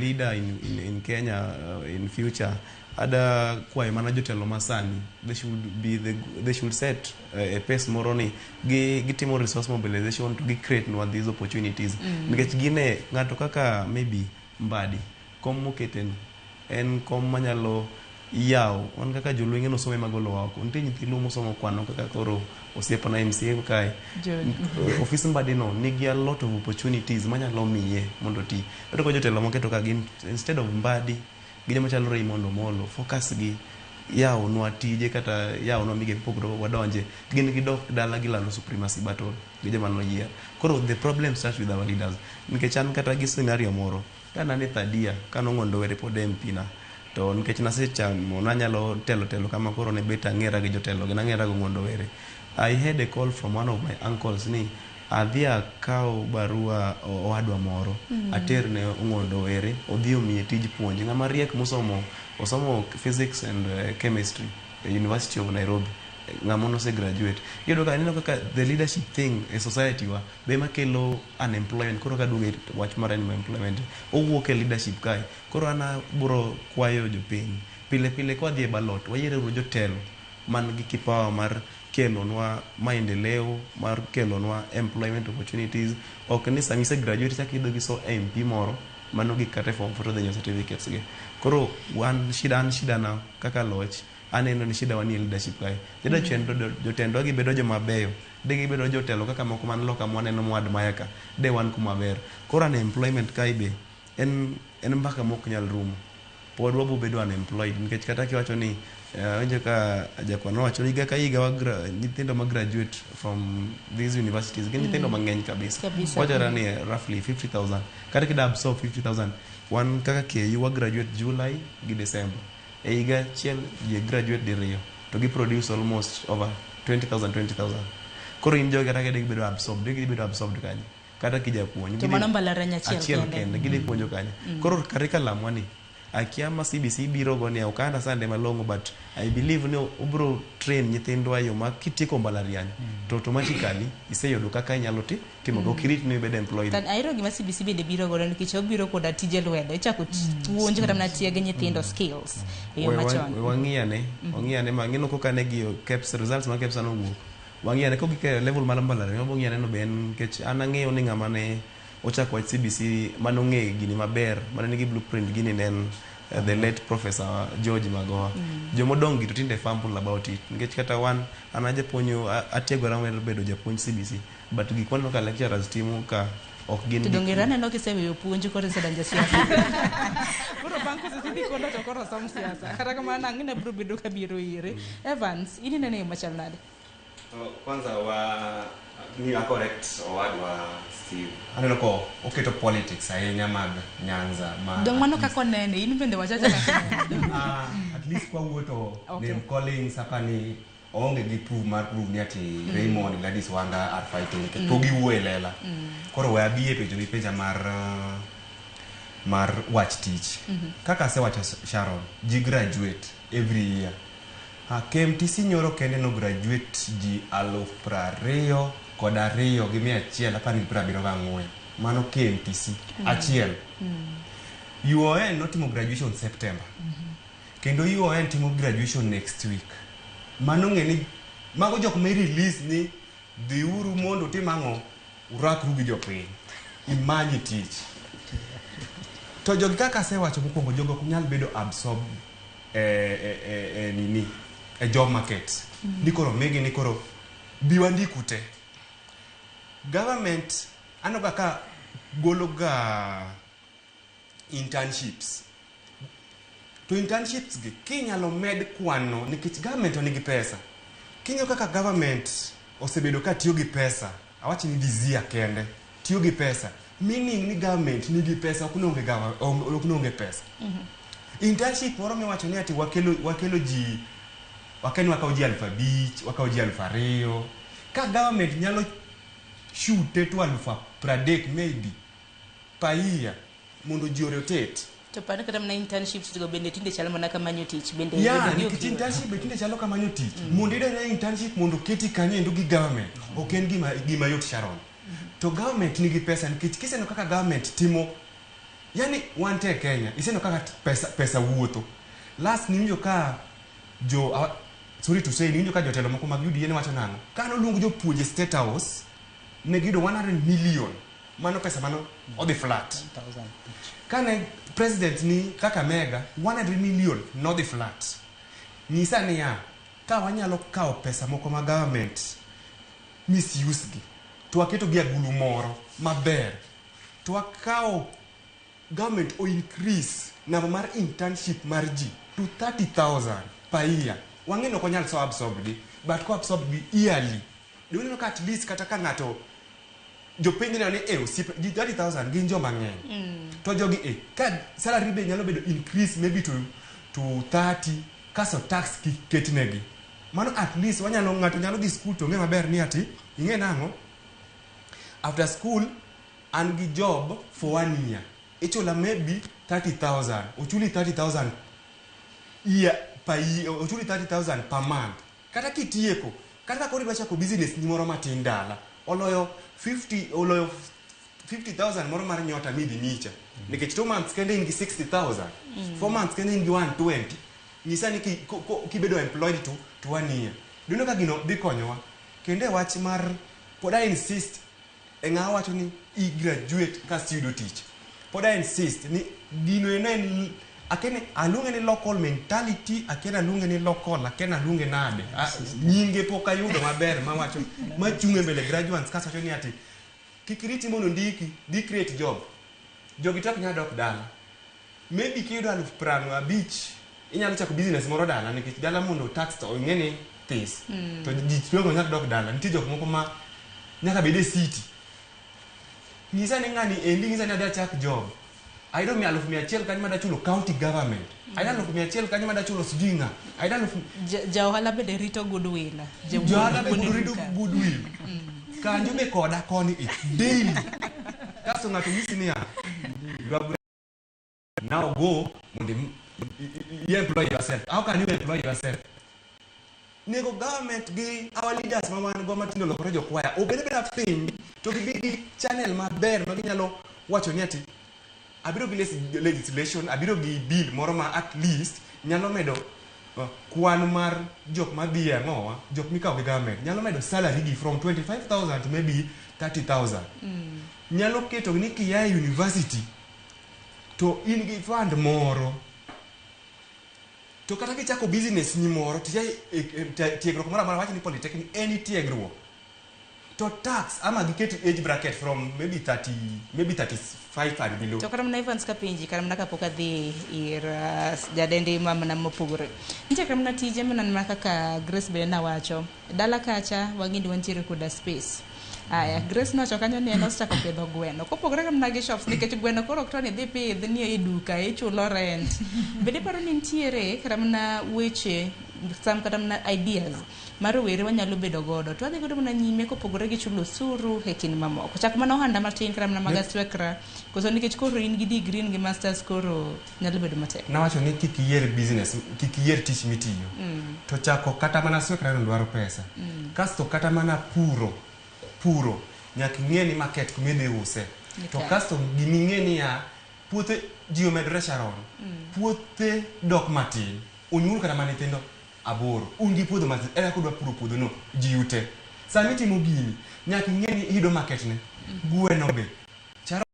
leader in Kenya in future, ada kwayo mana jotelo masani, they should set a pace moro ni gitimo resource mobilization to gi create nwa these opportunities. Nikech gine ng'ato kaka maybe Mbadi, kom moketeno en kom manyalo yawo wan kaka joluo no somo magolo oko nitie nyithindo mosomo kwano kaka koro osiepna MCA kae ofis Mbadi no nigi a lot of opportunities manyalo miye mondo ti. Iyudo ka jotelo moketo ka gin instead of Mbadi gi joma chalo Raymond Omolo focus gi yawo nwa tije kata yawo nwa migepe mopogore wadonje gin gidok dala gilando supremacy battle gi joma noyier. Koro the problem starts with our leaders. Nikech an kata gi scenario moro kana ne Thadia kano Ng'ondo Were pod MP na to nikech nasechamo nanyalo telo kama koro ne bet ang'era gi jotelo gi nang'era go Ng'ondo Were. I had a call from one of my uncles ni adhi akaw barua owadwa moro ater ne Ng'ondo Were odhi omiye tij puonj. Ng'ama riek mosomo osomo physics and chemistry e University of Nairobi, ng'ama nose graduate. Iyudo ka ineno kaka the leadership thing e society wa be makelo unemployment. Koro kaduogo e wach mar unemployment owuok e leadership kae. Koro an abiro kwayo jopiny pile pile ka wadhi e ballot wayiero jotelo man gi kipawa mar kelonwa maendeleo, mar kelonwa employment opportunities. Ok ni sama ise graduate chak idho gi so MP moro mano gik kata e form 4 to dhi nyiewo certificates gi. Koro wan shida an shida na kaka loch aneno ni shida wanie leadership kae. Jotendwa gibedo joma beyo, de gibedo jotelo kaka moko man loka mwaneno mwa admire ka, de wan kuma ber. Koro unemployment kae be en mbaka mok nyal rumo. Pod wabo bedo unemployed nikech kata kiwacho ni winjo ka jakwan owacho ni higa ka higa nyithindo ma graduate from these universities gin nyithindo mang'eny kabisa. Wachore ni roughly 50,000. Kata kida absorb 50,000 wan kaka KU wa graduate July gi December. E higa achiel ji graduate diriyo to gi produce almost over 20,000. Koro in jogi kata ka gibedo absorbed, gibedo absorbed kanye? Kata kijapuonj to mano mbalariany achiel kende gidhi puonjo kanye? Koro curriculum wani akia ma CBC biro go ni ok understand malong'o, but I believe ni obro train nyithindwa yo ma kitieko mbalariany to automatically iseyudo kaka inyalo timo ok irit ni ibed employed. Ahero gima CBC bende biro godo nikech obiro koda tije lwedo ichako puonj kata mana tieg nyithindo skills e yo machon. Wang'iyane ma ng'ino koka ne gi KEPS results ma KEPS nowuok wang'iyane kogik e level mar mbalariany wabo ng'iyane no be en nikech an ang'eyo ni ng'ama ne ochako wach CBC manong'e gini maber mane nigi blueprint gini ne en the late Professor George Magoha. Jomodong' gi to tinde fumble about it nikech kata wan an ajapuonjo atiegora mar bedo japuonj CBC but gik maneno ka lecturers timo ka ok gin. To donge aneno kiseweyo puonj koro isedonjo siasa. Koro bang' kosesidhi kondo to koro som siasa. Kata kamano ang'e biro bedo kabiro ire. Evans, in ineno e yo machal nade? Kwanza wa ni correct owadwa Steve. Aneno ko oketo politics ahinya mag Nyanza ma. Dong mano kaka onene, in bende wachacha kaka onene. At least kwa wuotho name calling sapa ni onge gi proof mar proof ni ati Raymond Gladys Wanga are fighting. Pok giwuoyo e lela. Koro we abi e penjo mipenja mar wach tich. Kaka asewacho Sharon, ji graduate every year. KMTC nyoro kende no graduate ji 22,174. Mano KMTC achiel. UON notimo graduation September. Kendo UON timo graduation next week. Mano ng'e ni mago jok ma release ni dhiuru mondo utim ang'o, urakru gi jopiny. Imany tich. To jogi kaka asewacho mokwongo, jogo ok nyal bedo absorb e nini e job market. Ni koro migi ni koro bi wandiku te. Government aneno ga ka golo ga internships. To internships gi kinyalo med kwano nikech government nigi pesa. King'iyo kaka government osebedo ka tiyo gi pesa, Awach ni this year kende tiyo gi pesa, meaning ni government nigi pesa, ok nonge ok nonge pesa. Internship moro miwacho ni ati wakelo ji, wakeni wakawo ji 5,000, wakawo ji 2,000. Ka government nyalo shute to 30,000 maybe per year mondo ji rotate. To paro kata mana internships go bende tinde chalo mana kamanyo tich bende. Ya, yudo gi nikech ok yot. Internship be tinde chalo kamanyo tich. Mondo iyud ne internship mondo keti kanyo endo gi government, ok en gima yot, Sharon. To government nigi pesa, nikech kiseneno kaka government timo, yani wan te e Kenya, iseneno kaka pesa wuotho. Last niwinjo ka jo sorry to say, niwinjo ka jotelo moko mag UDA ne wacho nang'o? Ka noluong jopuonje State House, ne giyudo 100 million. Mano pesa mano odhi flat. Kane president ni Kakamega, 100 million nodhi flat. Nyisa niya, ka wanyalo kawo pesa moko ma government misuse gi, to waketo gi agulu moro maber, to wakawo government o increase number mar internship mar ji to 30,000 per year. Wang'e ni ok onyal so absorb gi, but ko absorb gi yearly, doneno ka at least kata ka ng'ato jopiny neno ni e osiepe ji 30,000 gin joma ng'eny. To jogi e ka salary be nyalo bedo increase maybe to 30, kaso tax ketnegi mano, at least wanyalo, ng'ato nyalo dhi school to ng'e maber ni ati ing'e nang'o, after school an gi job for one year, ichula maybe 30,000, ochuli 30,000 year per year, ochuli 30,000 per month. Kata kitieko, kata ka koro idwa chako business ni moro matin dala, oloyo 50, oloyo 50,000 moro mar nyota midhi micha, nikech 2 months kende in gi 60,000. 4 months kende in gi 120. Nyisa ni kibedo employed to one year, duno ka gino dhi konyowa. Kendo e wach mar pod I insist e ng'a wacho ni i graduate kasto iyudo tich, pod I insist ni gino eno en akene aluonge ni local mentality, akene aluonge ni local, akene aluonge nade. Ah, nyinge pok ayudo maber mawacho machung' e mbele graduates kasto wacho ni ati kik iriti mondo ndiki, dhi create job. Jogi to ok nyal dok dala. Maybe kiyudo 50,000, inyalo chako business moro dala, nikech dala mondo tax to ing'e ni this. To ji tweng'o nyaka dok dala. Nitie jok moko ma nyaka bed e city. Nyisa ni ng'ani endi, nyisa ni adhi achak job, ayudo 100,000 kanyo mada chulo county government, ayudo 100,000 kanyo mada chulo sijui ng'a, ayudo alufu. Ja ohala bende rito goodwill. Johala be Wuon rito duka. Goodwill kanjo be koda koni e daily. Kasto ng'ato nyisi niya, "You are now go mondo i employ yourself." How can you employ yourself? Nego government gi our leaders ma wan go matindo lokore jokwaya, obed abeda piny to gibi gi channel maber ma ginyalo wacho ni ati abiro gi legislation, abiro gi bill moro ma at least nyalo medo kwan mar jok madhi e ang'owa, jok mikawo gi government, nyalo medo salary gi from 25,000 to maybe 30,000. Nyalo keto ni kia e university to in gi fund moro, to kata kichako business ni moro to tiegruok moro amora, wach ni polytechnic, any tiegruok, to tax ama giket age bracket from maybe 30, maybe 35 and below. To kata mana Evans, kapenji kata mana kapok adhi ir jadendi ma mana mopogore, nitie kata mana tije mana kaka Grace bende nawacho dala kacha, wang'e ni wantiere koda space. Aya, Grace nowacho kanyo ni en osechako pidho gweno kopogore kata mana gi shops, nikech gweno koro ok to ni idhi pidh ni e duka ichulo rent. Bende iparo ni nitiere kata mana weche sam kata mana ideas mar rowere wanyalo bedo godo to wadhi godo mana nyime kopogore gi chulo osuru e kind mamoko, chak mana ohanda matin kata mana mag aswekra, koso nikech koro in gi degree, in gi masters, koro nyalo bedo matek? Nawacho ni kik iyier business, kik iyier tich mitiyo. To chako kata mana swekra no dwaro pesa. Kasto kata mana puro nyaka ing'e ni market kuma idhi use. Ni To kare. kasto giming'e niya, puothe ji omedore, Sharon. Puothe dok matin. Onyuol kata mana nyithindo aboro, un gi puodho matin, ere kaka udwa puro puodho no ji ute? Sama itimo gini nyaka ing'e ni iyudo market ne gweno be. Sharon,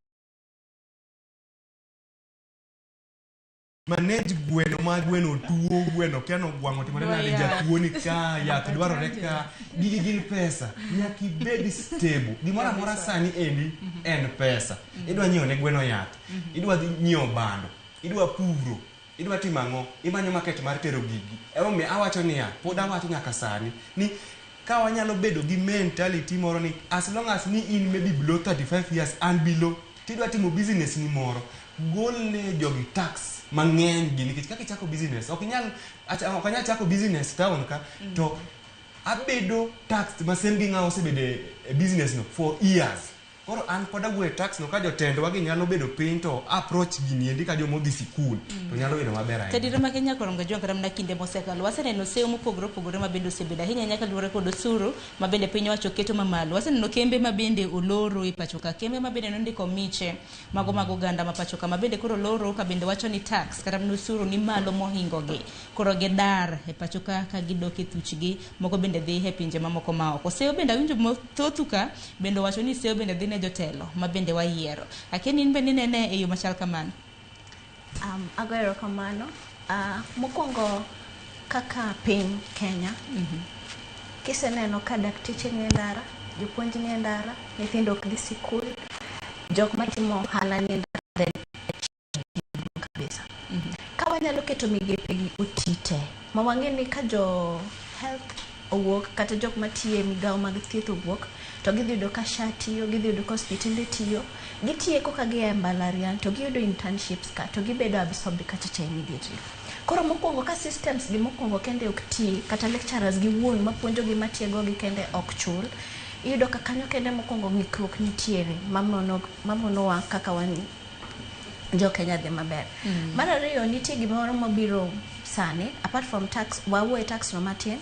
manage gweno ma gweno tuo, gweno kia nogwang'o otimore nade, Dwa yath. Jatuo ni ka, yath dwarore ka, gigi gin pesa. Nyaka ibed stable. Gimoro amora sani endi en pesa. Idwa nyiewo ne gweno yath, idwa dhi nyiewo bando, idwa puro, idwa timo ang'o, imanyo market mar tero gigi. Emomiyo awacho niya, pod awacho nyaka sani ni Ka wanyalo bedo gi mentality moro ni as long as ni in maybe below 35 years and below, tidwa timo business ni moro, gol ne jogi tax mang'eny gi, nikech kaka ichako business ok inyal ok anyal chako business town ka to abedo taxed ma same gi ng'ama osebedo e business no for years. Koro an pod awuoyo e tax no, ka jotendwa gi nyalo bedo piny to approach gini endi ka joma odhi sikul to nyalo bedo maber ahinya. Tadira ma Kenya korongo jwang' kata mana kinde mosekalo waseneno seyo mopogore opogore ma bende osebedo ahinya ahinya kaluwore kod osuru ma bende piny owacho keto mamalo. Waseneno kembe ma bende oloro e pacho ka, kembe ma bende nondiko miche mago mag oganda ma pacho ka ma bende koro oloro ka bende wacho ni tax kata mana osuru ni malo mohingo gi. Koro gidar e pacho ka ka gidok e thuchgi, moko bende dhi e pinje mamoko ma oko. Seyo bende awinjo thoth ka bende owacho ni seyo bende dhi ne jotelo ma bende wayiero. Akia ni in bende inene e yo machal kamano? Agoyo erokamano. Mokwongo kaka piny Kenya, kiseneno ka dakteche nie ndara, jopuonj nie ndara, nyithindo ok dhi sikul, jok matimo ohala nie ndara, then kabisa. Ka wanyalo keto migepe gi oti te, ma wang'e ni ka jo health owuok kata jok matiyo e migawo mag thieth owuok, to gidhi yudo ka SHA tiyo, gidhi yudo ka osiptende tiyo, gitieko ka gia e mbalariany to giyudo internships ka to gibedo absorbed kachacha immediately. Koro mokwongo ka systems gi mokwongo kende ok ti, kata lecturers gi wuon mapuonjogi matiegogi kende ok chul, iyudo ka kanyo kende mokwongo ng'ikruok nitiere mamonowa kaka wan jo Kenya dhi maber. Mar ariyo, nitie gimoro mabiro sani, apart from tax, wawuo e tax no matin,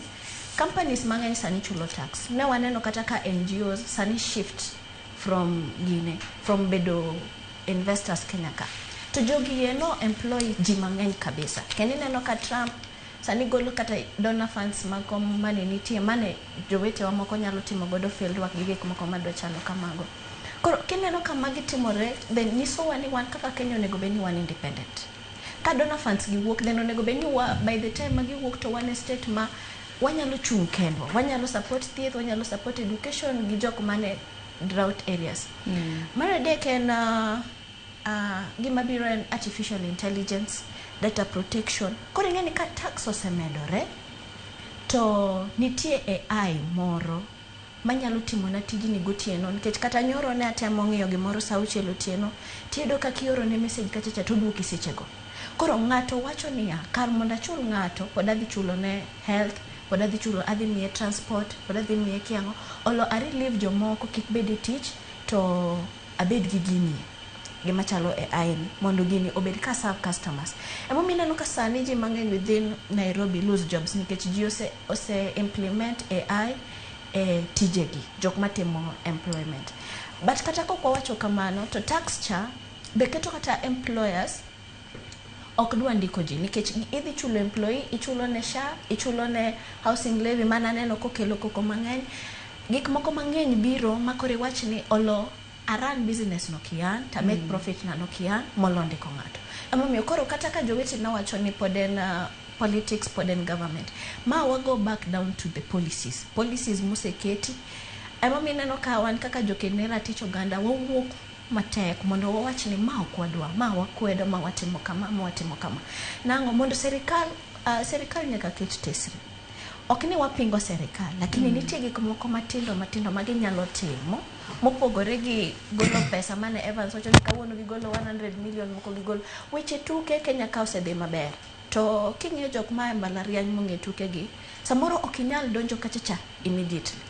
companies mang'eny sani chulo tax. Ne waneno kata ka NGOs sani shift from gine, from bedo investors Kenya ka. To jogi eno employ ji mang'eny kabisa. Kendo ineno ka Trump sani golo kata donor funds mago mane nitie, mane jowetewa moko nyalo timo godo field work gi gik moko madwa chalo kamago. Koro kineno ka magi timore, then nyisowa ni wan kaka Kenya onego bed ni wan independent. Ka donor funds gi wuok, then onego bed ni wa, by the time ma giwuok to wan e state ma wanyalo chung' kendwa, wanyalo support thieth, wanyalo support education gi jok mane drought areas. Mar adek en gima biro en artificial intelligence, data protection. Koro ing'e ni ka tax osemedore, to nitie AI moro manyalo timona tijni gotieno, nikech kata nyoro ne atemo ng'iyo gimoro sa 6 otieno, tiyudo ka kioro ne message kachacha to oduoki sechego. Koro ng'ato wacho niya, kar mondo achul ng'ato, pod adhi chulo ne health, pod adhi chulo, adhi miye transport, pod adhi miye kiang'o, olo a relieve jomoko kik bed e tich, to abed gi gini gima chalo AI ni, mondo gini obed ka serve customers. Emomiyo ineno ka sani ji mang'eny within Nairobi lose jobs, nikech ji ose implement AI e tijegi, jok matimo employment. But kata kok wawacho kamano, to tax cha be keto kata employers ok dwa ndiko ji, nikech idhi chulo employee, ichulo ne SHA, ichulo ne housing levy, mana neno kokelo koko mang'eny. Gik moko mang'eny biro ma koro iwach ni olo a run business no kian, to make profit na no kian, molo ndiko ng'ato. Emomiyo koro kata ka jowetena wacho ni pod en politics, pod en government, ma wa go back down to the policies. Policies moseketi. Emomiyo ineno ka wan kaka joked ratich oganda wawuok matek mondo wawach ni ma ok wadwa, ma wakwedo, ma watimo kama, ma watimo kama. Nang'o mondo serikal nyaka ket tesre. Ok ni wapingo serikal, lakini nitie gik moko matindo matindo ma ginyalo timo mopogore gi golo pesa mane Evans wacho ni kawuono gigolo 100 million, moko gigolo. Weche tuke Kenya ka osedhi maber. To king'iyo jok ma e mbalariany mong'e tuke gi, samoro ok inyal donjo kachacha immediately.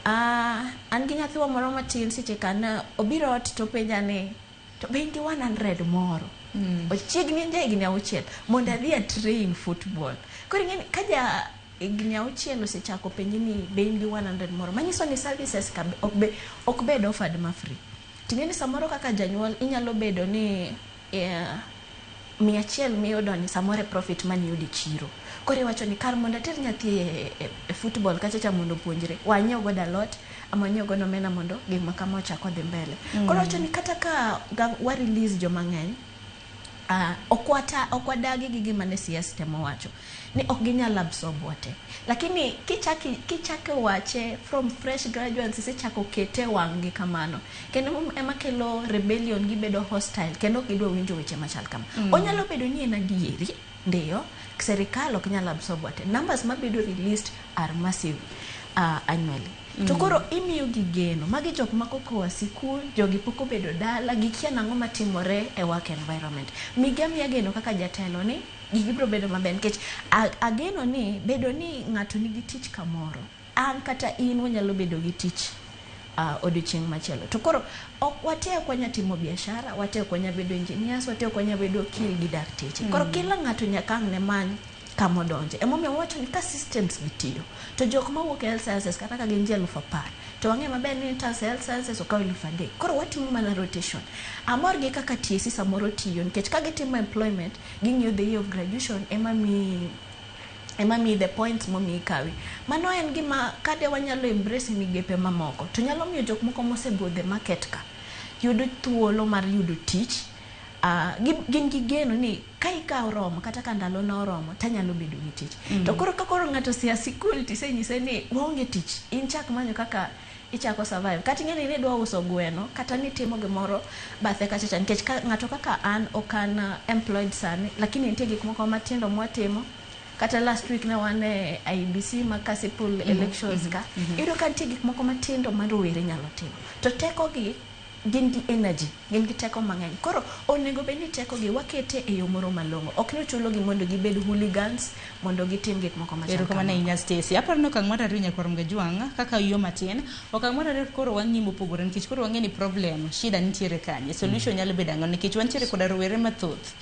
An gi nyathiwa moro matin seche ka ne obiro ot to penja ni to be in gi 100 moro. Ochiegni en ja higni 6 mondo adhi a train football. Koro ing'e ni ka ja higni 6 osechako penji ni be in gi 100 moro, manyiso ni services ka ok bed offered ma free. Ting'e ni samoro kaka janyuol inyalo bedo ni 100 miyudo ni samoro e profit maniyudo e chiro. Koro iwacho ni kar mondo ater nyathi e football kachacha mondo opuonjre, wanyiew godo alot ama wanyiew godo omena mondo gik ma kama ochak odhi mbele. Koro wacho ni kata ka wa release joma ng'eny, ok wadagi gi gima ne CS temo wacho ni ok ginyal absorb wate, lakini kichako wache from fresh graduates, isechako kete wang' gi kamano, kendo ema kelo rebellion, gibedo hostile kendo ok gidwa winjo weche machal kama. Onyalo bedo ni en adieri ndiyo serikal ok nyal absorb wate, numbers mabedo released are massive. Annually. To koro imiyo gi geno. Magi jok ma kokoa sikul, jogi pok obedo dala, gikia nang'o matimore e work environment. Migi amiya geno kaka jatelo ni gigi biro bedo maber nikech ageno ni bedo ni ng'ato nigi tich kamoro, an kata in wanyalo bedo gi tich odiochieng' machielo. To koro ok wate ok wanya timo biashara, wate ok wanya bedo engineers, wate ok wanya bedo okil gi dakteche. Koro kila ng'ato nyaka ang' ne many kamodonje. Emomiyo wawacho ni ka systems gi tiyo, to jok mawuok e health sciences kata ka gin ji 10,000, to wang'eyo maber ni interns e health sciences okawo 3,000. Koro watimo mana rotation. Amor gi kaka TSC samoro tiyo nikech ka gitimo employment, ging'iyo the year of graduation ema miyi the points momiyi kawi. Mano en gima kade wanyalo embrace e migepe mamoko, to nyalo miyo jok moko mosebudho e market ka yudo thuolo mar yudo tich. Gin gi geno ni ka ika oromo kata ka ndalo na oromo tanyalo bedo gi tich. To koro ka koro ng'ato osea sikul tisenyise ni waonge tich, in chak manyo kaka ichako survive. Kata ing'e ni nidwa uso gweno kata nitimo gimoro bathe kacha cha nikech ka ng'ato kaka an ok an employed sani, lakini nitie gik moko matindo mwatimo. Kata last week ne wan e IEBC ma Kasipul elections ka, iyudo ka nitie gik moko matindo ma rowere nyalo timo. To teko gi gin gi energy, gin gi teko mang'eny. Koro onego bed ni teko gi wakete e yo moro malong'o. Ok ni ochulo gi mondo gibed hooligans, mondo gitim gik moko machal Erokamano kamago. ahinya Stacy. Aparo ni okang' mar ariyo nyakwar Mgajwang' kaka yo matin. Okang' mar ariyo koro wang'i mopogore nikech koro wang'e ni problem, shida nitiere kanye. Solution nyalo bedo ang'o nikech wantiere koda rowere mathoth.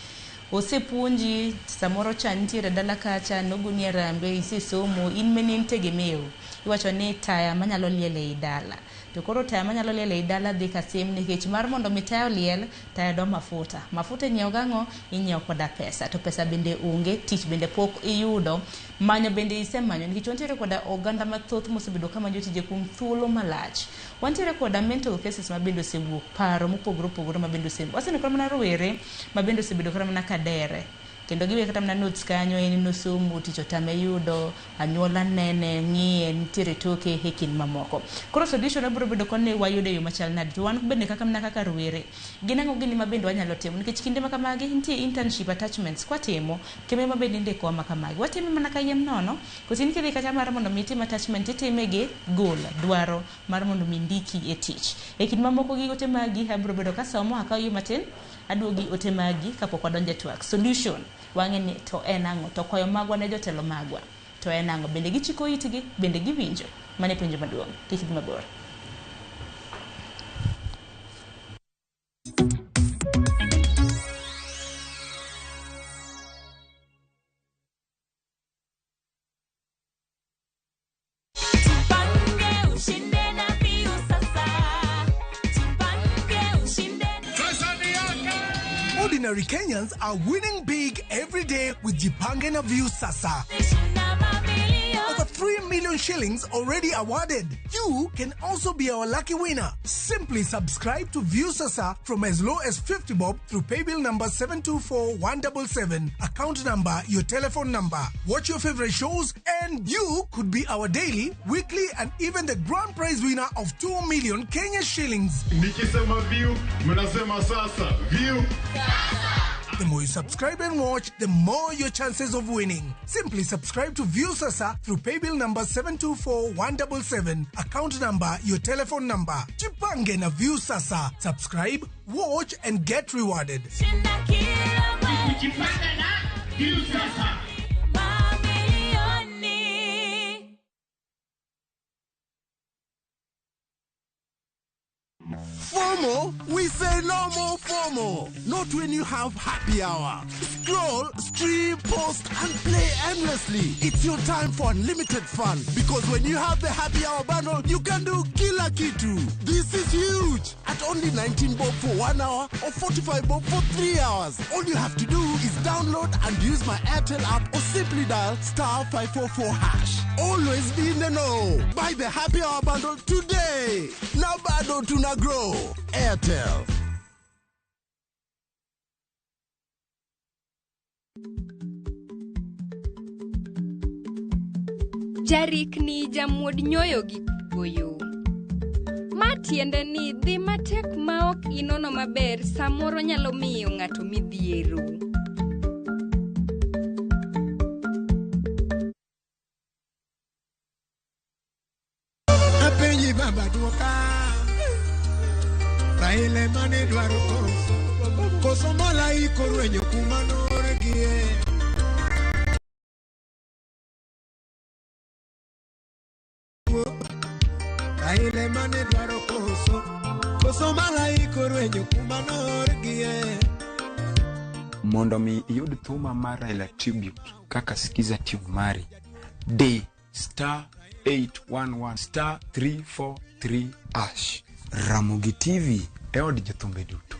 Osepuonji samoro cha nitiere dala kacha nogoni arambe isesomo in mane in tegemeo. Iwacho ni taya manyalo liel ei dala. To koro taya manyalo liel ei dala dhi kasim nikech mar mondo mi taya oliel, taya dwa mafuta. Mafuta inyiewo gang'o? Inyiewo koda pesa. To pesa bende onge, tich bende pok iyudo. Manyo bende isemanyo nikech wantiere koda oganda mathoth mosebedo ka manyo tije kuom thuolo malach. Wantiere koda mental cases ma bende osewuok, paro mopogore opogore ma bende osewuok. Waseneno kata mana rowere ma bende osebedo kata mana kadere. Kendo giwe kata mana notes kanyo en nosomo, tich otame yudo, anyuola nene, ng'iye, nitiere toke e kind mamoko. Koro solution abiro bedo koni wayudo e yo machal nade. To wan bende kaka mana kaka rowere, gin ang'o gini ma bende wanyalo timo nikech kinde ma kamagi nitie internship attachments kwatimo, kembe ma bende indikowa ma kamagi. Watime mana kayiem nono, koso in kidhi kata mar mondo mi itim attachment itime gi goal, dwaro mar mondo mi ndiki e tich. E kind mamoko gi ote magi abiro bedo kasomo akaw yo matin, aduogi ote magi kapok wadonjo e twak. Solution wang'e ni to en ang'o, to kwayo magwa ne jotelo magwa to en ang'o, bende gichiko itgi, bende giwinjo? Mano e penjo maduong'. Kik idhi mabor. Tupange ushinde na Viu sasa. Tupange ushinde. Ordinary Kenyans are winning big every day with Jipange na Viusasa. Over 3 million shillings already awarded. You can also be our lucky winner. Simply subscribe to Viusasa from as low as 50 bob through paybill number 724177, account number, your telephone number. Watch your favorite shows and you could be our daily, weekly and even the grand prize winner of 2 million Kenya shillings. Nikisema view, mnasema sasa. View. The more you subscribe and watch, the more your chances of winning. Simply subscribe to Viusasa through paybill number 724177, account number, your telephone number. Jipange na Viusasa. Subscribe, watch and get rewarded. Shinda kila mwezi. Jipange na Viusasa. Mamilioni. FOMO? We say no more FOMO. Not when you have happy hour. Scroll, stream, post, and play endlessly. It's your time for unlimited fun. Because when you have the happy hour bundle, you can do kila kitu. This is huge. At only 19 bob for 1 hour or 45 bob for 3 hours. All you have to do is download and use my Airtel app or simply dial star 544 hash. Always be in the know. Buy the happy hour bundle today. Now bado tuna grow. Airtel. Jarikni jamuod nyoyo gi kuoyo. Ma tiende ni dhi matek ma ok inono maber samoro nyalo miyo ng'ato midhiero. Baba duoka. Raila mane dwaro koso. Koso malaika orwenyo kuma noorgie. Raila mane dwaro koso. Koso malaika orwenyo kuma noorgie. Mondo mi iyud thuma mar Raila Tribute kaka Skiza Tune mari, di star 811 star 343 hash. Ramogi TV e od jothumbe duto.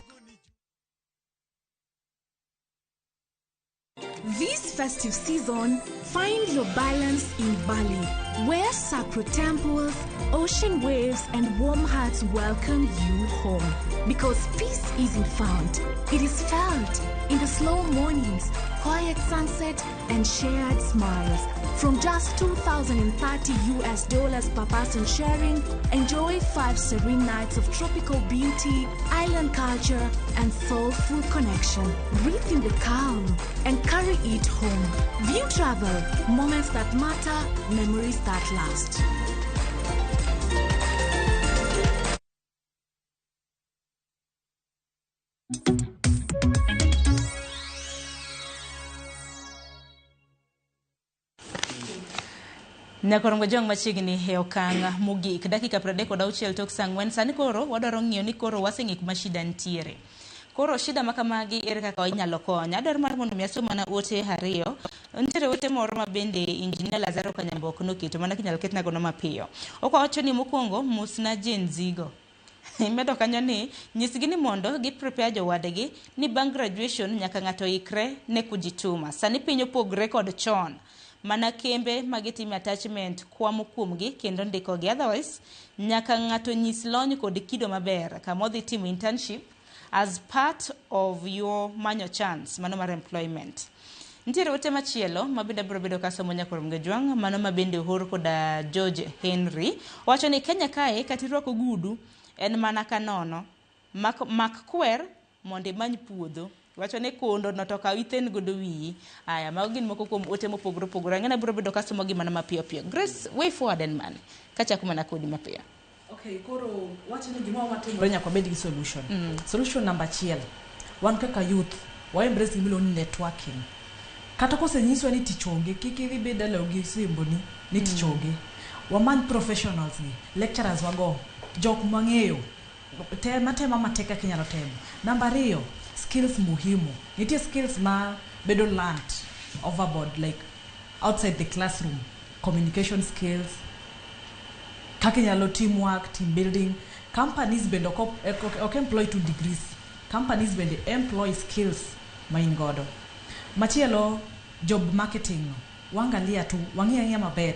This festive season, find your balance in Bali, where sacred temples, ocean waves, and warm hearts welcome you home. Because peace isn't found, it is felt in the slow mornings, quiet sunset, and shared smiles. From just $2,030 US dollars per person sharing, enjoy 5 serene nights of tropical beauty, island culture, and soulful connection. Breathe in the calm and carry it home. View Travel, moments that matter, memories that last. Nyakorongo jong machiegni e okang' mogik dakika 36 tok saa 4 sani koro wadwaro ng'iyo ni koro waseng'e kuma shida nitiere. Koro shida ma kamagi ere kaka inyalo kony? Adwaro mar mondo mi asom mana ote ariyo. Nitiere ote moro ma bende Injinia Lazaro Kanyambok noketo mana kinyalo ketna gono mapiyo. Owacho ni mokwongo mosna Gen Z go. Imedo kanyo ni nyisgi ni mondo gi prepare jowadgi ni bang' graduation nyaka ng'ato ikre ne kujituma. Sani piny opogre kod chon. Mana kembe magitime attachment kwamo kuomgi kendo ndikogi. Otherwise, nyaka ng'ato nyis lony kod kido maber kama odhi timo internship as part of your manyo chance, mano mar employment. Nitiere ote machielo ma bende abiro bedo kasomo nyakoro Mgejwang', mano ma bende ohor koda George Henry. Owacho ni Kenya kae kata irwako gudu en mana kanono. Mak kwer mondo imany puodho. Wacho ni kondo no to kaw ithen godo wiyi. Aya, mago gin moko kuom ote mopogore opogore. Ang'e ni abiro bedo kasomo gi mana mapiyo piyo. Grace, way forward en mane? Kachako mana kodi mapiyo. Okay, koro wacho ni gimoro matimore nyaka wabed gi solution. Solution namba achiel, wan kaka youth, wa embrace gima iluongo ni networking. Kata kosenyiswa ni tich onge, kik idhi bed dalawu gi simboni ni tich onge. Wamany professionals gi, lecturers wago, jok mang'eyo. Tema tema matek kaka inyalo temo. Namba ariyo, skills muhimu. Nitie skills ma bedo learnt overboard, like outside the classroom. Communication skills, kaka inyalo teamwork, team building. Companies bende ok employ 2 degrees. Companies bende employ skills ma in godo. Machielo, job marketing no. Wangalia tu, wang'i ang'iya maber.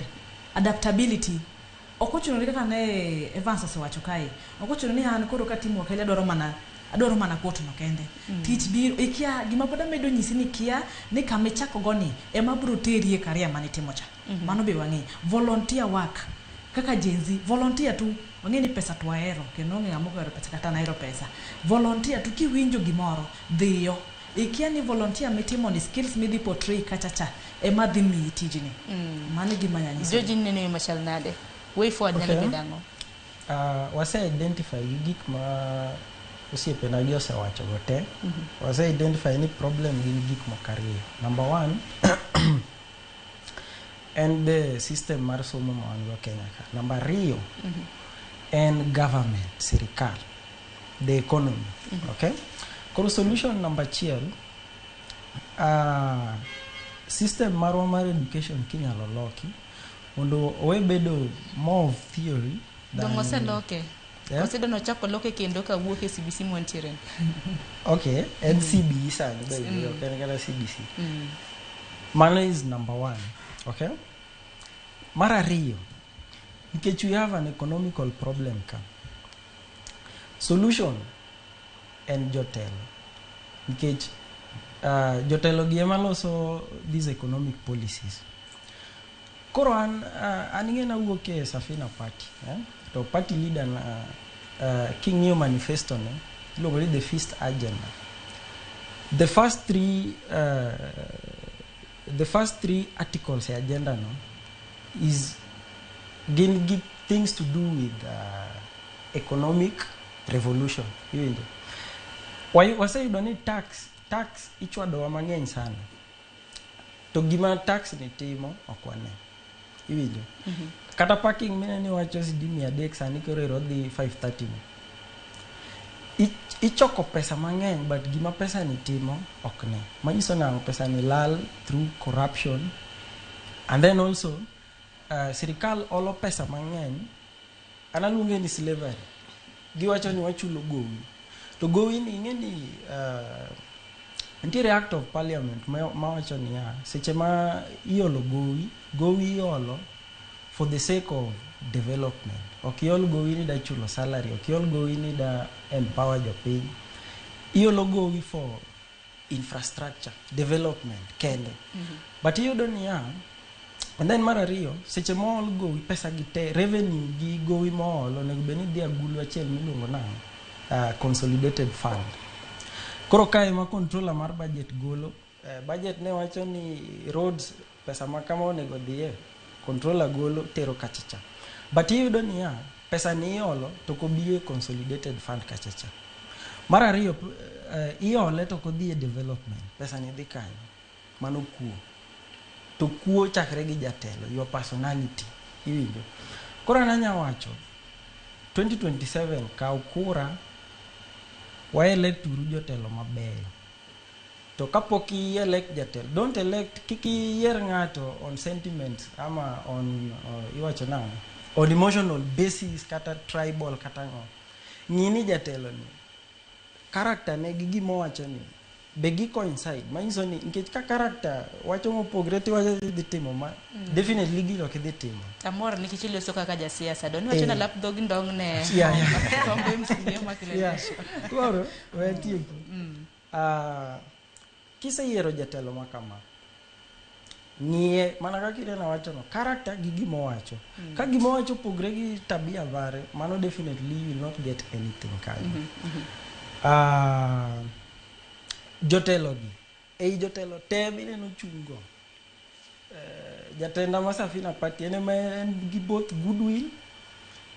Adaptability. Ok ochuno ni kaka ne Evans osewacho kae. Ok ochuno ni an koro ka teamwork kende adwaro mana quote no kende. Tich biro, ikia, gima pod amedo nyisi ni ikia ni kama ichako go ni ema biro teri e career mane itimo cha. Mano be wang'e. Volunteer work. Kaka Gen Z, volunteer tu, wang'e ni pesa to wahero, kendo onge ng'ama ok ohero pesa kata an ahero pesa. Volunteer tu kiwinjo gimoro, dhiyo. Ikia ni volunteer mitimo ni skills midhi portray kacha cha ema dhi miyi tijni. Mano e gima anyalo nyiso. George neno yo machal nade? Way forward nyalo bedo ang'o? Wase identify gi gik ma osiepena gi osewacho go te. Wase identify ni problem gin gik moko ariyo. Number 1, en the system mar somo ma wan go Kenya ka. Number 2, en government, sirikal, the economy. Okay? Koro solution number 1, system marwa mar education kinyalo loki mondo owe bedo more of theory than Dong oseloke. Yeah? Osedono ochako loke kendo kawuok e CBC mwantiere ni. Okay, en CBE sani, by the way, ok en kata CBC. Mano is number 1, okay? Mar ariyo, nikech we have an economical problem ka. Solution en jotelo. Nikech jotelo gi ema loso these economic policies. Koro an ing'e nawuok e Safina Party, eh? To party leader na king'iyo manifesto ne, iluongo ni the Feast Agenda. The first three articles e agenda no is gin gi things to do with economic revolution. Iwinjo? Waseyudo ni tax ichwadowa mang'eny sana. To gima tax ni timo ok wane. Iwinjo? Kata parking minene wacho sidi 300 sani koro ero dhi 530 ni. Ichoko pesa mang'eny, but gima pesa ni timo ok ne. Manyiso nang'o? Pesa ni lal through corruption. And then also sirikal olo pesa mang'eny. An aluonge ni slavery. Giwacho ni wachulo gowi. To gowi ni ing'e ni nitiere act of parliament mawacho niya, seche ma iolo gowi, gowi iolo for the sake of development. Ok iol gowi ni da chulo salary, ok iol gowi ni da empower jopiny. Iolo gowi for infrastructure development kende. But iyudo niya, and then mar ariyo, seche mool gowi, pesa gi te, revenue gi gowi mool onego bed ni dhi agulu achiel miluongo nang'o? Consolidated fund. Koro kae ma controller mar budget golo, budget ne wacho ni roads pesa ma kama onego dhiye, controller golo tero kachacha. But iyudo niya, pesa ni iolo to ok obi e consolidated fund kachacha. Mar ariyo, iole to ok odhi e development, pesa ni dhi kanyo. Mano kuo. To kuo chakre gi jatelo, your personality. Iwinjo? Koro an anya wacho, 2027 kaw kura, wa elect uru jotelo mabeyo. To kapok i elect jatelo, don't elect, kik iyier ng'ato on sentiment ama on iwacho nang'o? On emotional basis kata tribal kata ang'o. Ng'i ni jatelo ni, character ne gi gima owacho ni, be gi coincide. Manyiso ni nikech ka character wacho mopogre tiwacho ni idhi timo ma, definitely gino ok idhi timo. Amor nikech iloso kaka jasiasa. Don iwacho na lap dhogi ndong' ne kombe MCA ma Kileleshwa. Koro, we tieki. Kiseyiero jatelo ma kama, ng'iye mana kaka Irene wacho no, character gi gima owacho. Ka gima owacho opogre gi tabia mare, mano definitely you will not get anything kanyo. Jotelo gi, ei jotelo te mineno chungo, jatenda ma Safina Party en ema en gi both goodwill,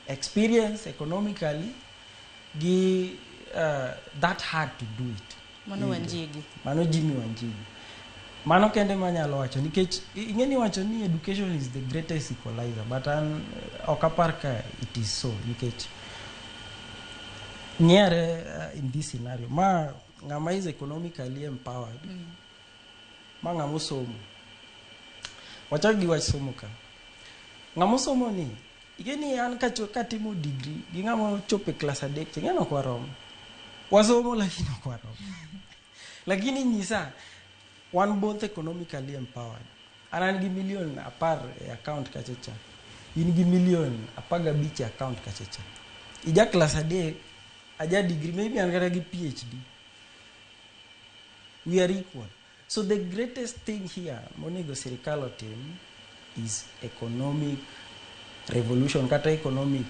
experience economically, gi that hard to do it. Mano Iwinjo? Wanjigi. Mano Jimmy Wanjigi. Mano kende manyalo wacho nikech ing'e ni wacho ni education is the greatest equalizer, but an ok apar ka it is so, nikech ng'iyare in this scenario ma ng'ama is economically empowered, ma ng'ama osomo, wachak gi wach somo ka, ng'ama osomo ni ing'e ni an katimo degree gi ng'ama ochopo e klas 3 cha, ing'e ni ok warom. Wasomo lakini ok warom. Lakini nyisa, wan both economically empowered. An gi milion 10 e account kacha cha, in gi milion 15 e account kacha cha. Ija klas 3, aja degree, maybe an kata gi PhD. We are equal. So the greatest thing here monego sirikal otim is economic revolution kata economic,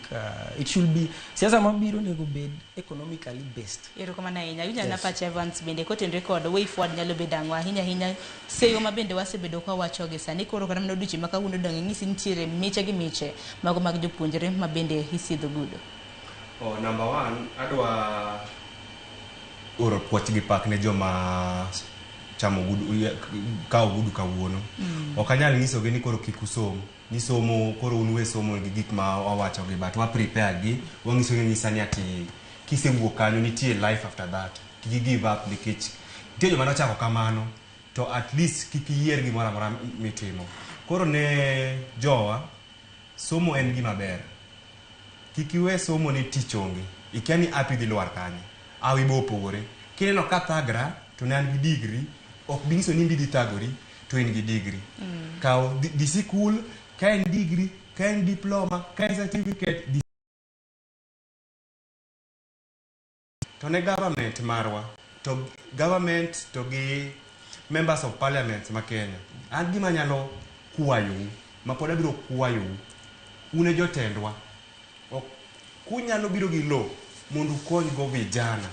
it should be siasa mabiro onego bed economically based. Erokamano ahinya. Awinjo na pacha Evans bende kotenore kod way forward nyalo bedo ang'o, ahinya ahinya seyo ma bende wasebedo ka wacho gi sani koro kata mana odiochieng' ma kawuono dong' ing'isi nitiere miche gi miche mago mag jopuonjre ma bende isiedho gudo. Oh, number one, adwa oro puoch gi pak ne joma chamo gudu, kawo gudu kawuono. Ok anyal nyisogi ni koro kik usom. Ni somo, koro un we somo gi gik ma wawacho gi, but wa prepare gi, wanyisogi nyisa ni ati kisewuok kanyo nitie life after that. Kik i give up nikech nitie joma nochako kamano, to at least kik iyier gimoro amora mitimo. Koro ne jowa, somo en gima ber. Kik iwe somo ni tich onge. Ikia ni api dhi lwar kanye. Awi bo opogore. Kineno ka thagra, to ne an gi degree, ok bi nyiso ni in bidhi thagori, to in gi degree. Kaw dhi sikul, ka en degree, ka en diploma, ka en certificate, dhi. To ne government marwa, to government to gi members of parliament ma Kenya, an gima anyalo kwayou, ma pod abiro kwayou, un e jotendwa, ok kunyalo biro gi law mondo ukony go vijana,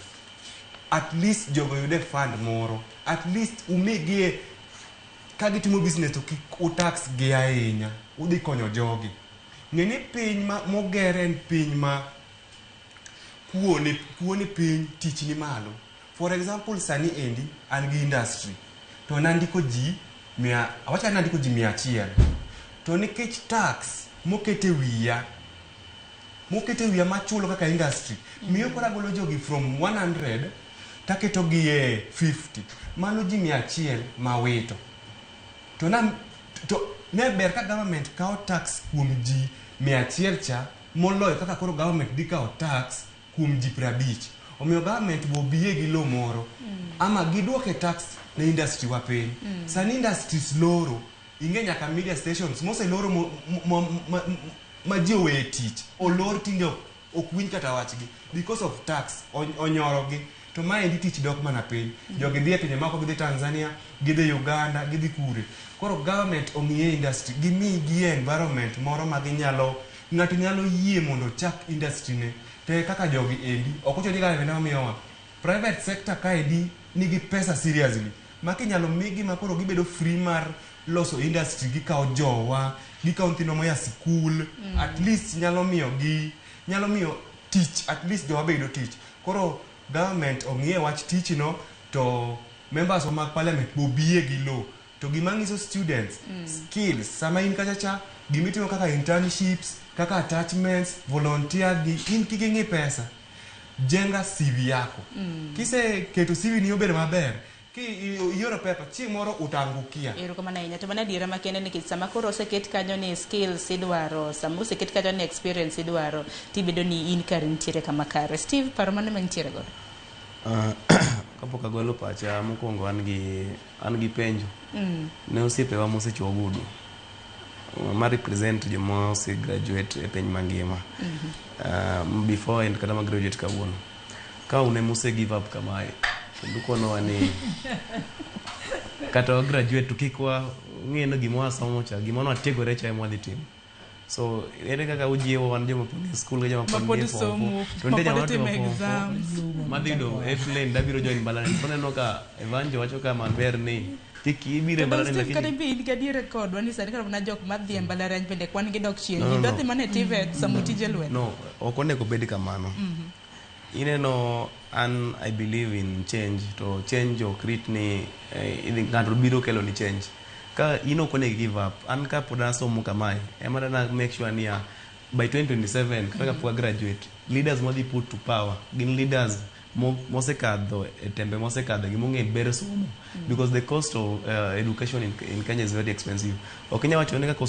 at least jogo yude fund moro, at least umigie ka gitimo business to kik utax gi ahinya, udhi konyo jogi. Ng'e ni piny ma moger en piny ma kuo ni, kuo ni piny, tich ni malo. For example, sani endi an gi industry to nandiko ji mia, awacha ni nandiko ji 100. To nikech tax mokete wiya, mokete wiya machulo kaka industry, miyo koro agolo jogi from 100 taketo gi e 50. Mano ji 100 mawito. To na to ne ber ka government kawo tax kuom ji 100 cha moloyo kaka koro government dhi kawo tax kuom ji 50. Omiyo government bo biye gi law moro ama giduoke tax ne industry wa piny. Sani industries loro, ing'e nyaka media stations moseloro mo, mo, ma, ma ji oweye tich olor tinde ok winj kata wachgi because of tax onyorogi. To maendi tich dok mana piny. Jogi dhi e pinje moko, gidhi Tanzania, gidhi Uganda, gidhi kure. Koro government ong'iye industry, gimi gi environment moro ma ginyalo, ng'ato nyalo yie mondo ochak industry ne. Te kaka jogi endi, ok ochuno ni government ema miyowa. Private sector kaendi nigi pesa seriously. Ma kinyalo migi ma koro gibedo free mar loso industry, gikawo jowa, gikawo nyithindo moya sikul, at least nyalo miyo gi, nyalo miyo tich, at least jowa be yudo tich. Koro government ong'iye wach tich no, to members mag parliament bobie gi law. To gima nyiso students, skills, sama in kacha cha, gimitimo kaka internships, kaka attachments, volunteer gi, in kik ing'i pesa. Jenga CV yako. Kiseketo CV ni obedo maber, ki ioro paper, chieng' moro utaangukia. Erokamano ahinya. To mano adiera makende nikech sama koro oseket kanyo ni skills idwaro, sama oseket kanyo ni experience idwaro, tibedo ni in kare nitiere kama kare. Steve, paro mane mantiere godo? Kapok agolo pacha, mokwongo an gi penjo ne osiepewa mosechuo ogudu ma represent joma ose graduate e piny mangima before and kata ma graduate kawuono ka un ema use give up kamae kendo ukonowa ni kata wa graduate to kik wa ng'e ni gima wasomo cha, gima nwatiegore cha ema wadhi timo. So ere kaka ujiwo wan joma pod nie school gi joma pod Ma pod nie form somo, four? To nitie ma joma pod timo timo form four exams. madhi yudo A plane dabiro join mbalariany. Oneno ka Evanjo wacho ka maber ni kik ibiro e To mbalariany Steve, kata lakini be in gadier kodwa ni sani kata mana jok madhi e mbalariany bende kwan gi dok chien. No, Ji no, dwa no. dhi mana e TVET samo tije lwedo. No, ok onego bed kamano. Ineno an I believe in change, to change ok rit ni ng'ato biro kelo ni change. Ka in ok onego give up. An ka pod asomo kamae ema dana make sure niya by 2027 kata kapok a graduate, leaders madhi put to power gin leaders mosekadho e tembe mosekadho gi mong'e ber somo, because the cost of education in Kenya is very expensive. Ok inyal wacho ni kaka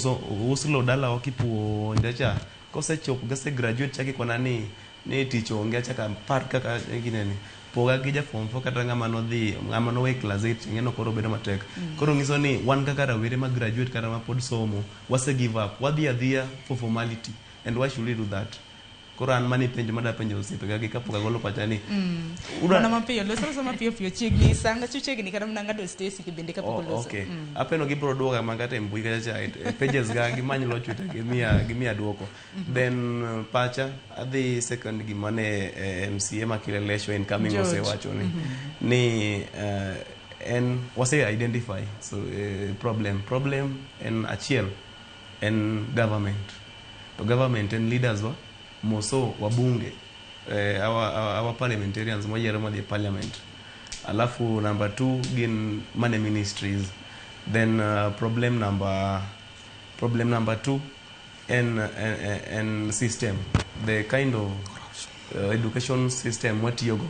uslo dalawa kipuonja cha kosechopo gase graduate chak ikona ni tich onge achaka apar kaka ginene poga gi ja form 4 kata ng'ama nodhi, ng'ama nowe class 8 ing'eno koro bedo matek. Koro nyiso ni wan kaka rawere ma graduate kata ma pod somo wase give up, wadhi adhiya for formality, and why should we do that? Koro an mani penjo mada penjo osiepega gi kapok agolo pacha ni Mana mapiyo, loso loso mapiyo piyo chiegni sanga chiegni kata mana ng'ado Stacy bende kapok Oh, oloso. okay. Apeno gibiro duoka ma kata e mbui kacha cha e pages ga gimany loch gimiya duoko. Then pacha adhi second gima ne MCA ma Kileleshwa incoming George. osewacho ni en wase identify so problem en achiel en government, to government en leaders wa moso wabunge, our parliamentarians moyiero madhi e parliament. Alafu number two gin money ministries. Then problem number two en system, the kind of education system watiyogo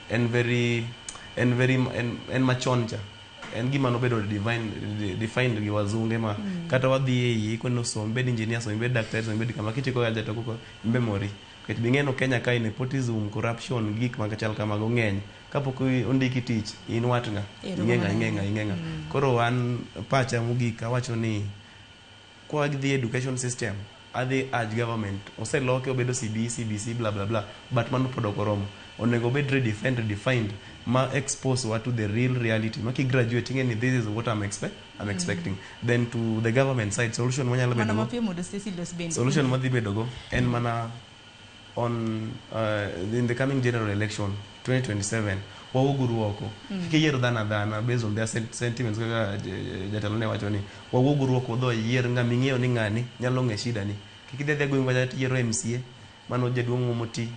en very en machon cha en gima nobedo defined gi wazunge ma kata wadhi e iye ikweno som ibed engineer, som ibed daktari, som ibed kama kitieko kacha to koko imbe mori nikech bing'eno Kenya kae nepotism, corruption, gik machal kamago ng'eny. Kapok ondiki tich in wat ng'a Ero ing'e ng'a kamano. ing'e ng'a ing'e ng'a. Koro an pacha mogik awacho ni kwa dhi education system adhi urge government oseloke obedo CBE, CBC, bla bla bla, but mano pod ok oromo. Onego obed redefined ma expose wa to the real reality ma ki graduate ing'e ni this is what I'm expecting. Then to the government side, solution manyalo Mana bedo go mapiyo mondo Stacy los bende. Solution madhi bedo go en mana on in the coming general election 2027 wawuoguru oko. Kik iyier dhano adhana based on their sentiments kaka jatelo ne wacho ni wawuoguru oko wadhi wayier ng'ama ing'eyo ni ng'ani nyalo ng'e shida ni. Kik idhi adhiya gweng' kacha tiyiero MCA mano jaduong' moti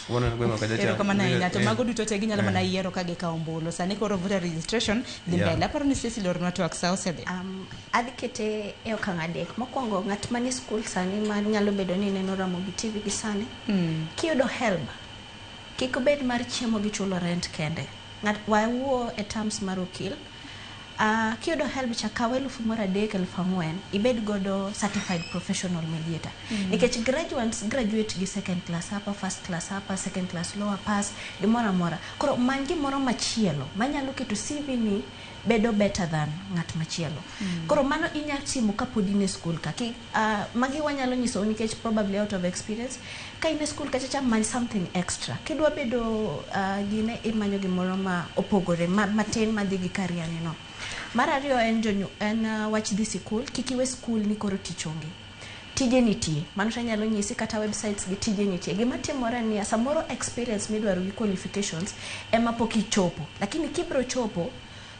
mano gweng' kacha cha. Erokamano ahinya. To Eh. mago duto te ginyalo Eh. mana yiero ka gikawo ombulu. Sani koro voter registration dhi Yeah. mbele. Aparo ni Cecily ornwa twak sa osedhi. Adhi kete e okang' adek. Mokwongo, ng'at manie skul sani ma nyalo bedo ni neno Ramogi TV gi sani, kiyudo helb, kik obed mar chiemo gi chulo rent kende. Ng'at wawuo e terms mar okil. Kiyudo helb cha kaw 3000, 4000, ibed godo certified professional mediator. Nikech graduates graduate gi second class upper, first class upper, second class lower pass, gimoro amora. Koro many gimoro machielo manyalo keto CV ni bedo better than ng'at machielo. Koro mano inya timo kapod in e school ka. Magi wanyalo nyisou nikech probably out of experience. Ka in e school kacha cha many something extra. Kidwa bedo gine imanyo gimoro ma opogore matin madhi gi career ni no. Mar ariyo en en wach dhi sikul, kik iwe skul ni koro tich onge. Tije nitie, mano to anyalo nyisi kata websites gi tije nitie. Gima timore en niya, samoro experience midwaro gi qualifications ema pok ichopo. Lakini kibro chopo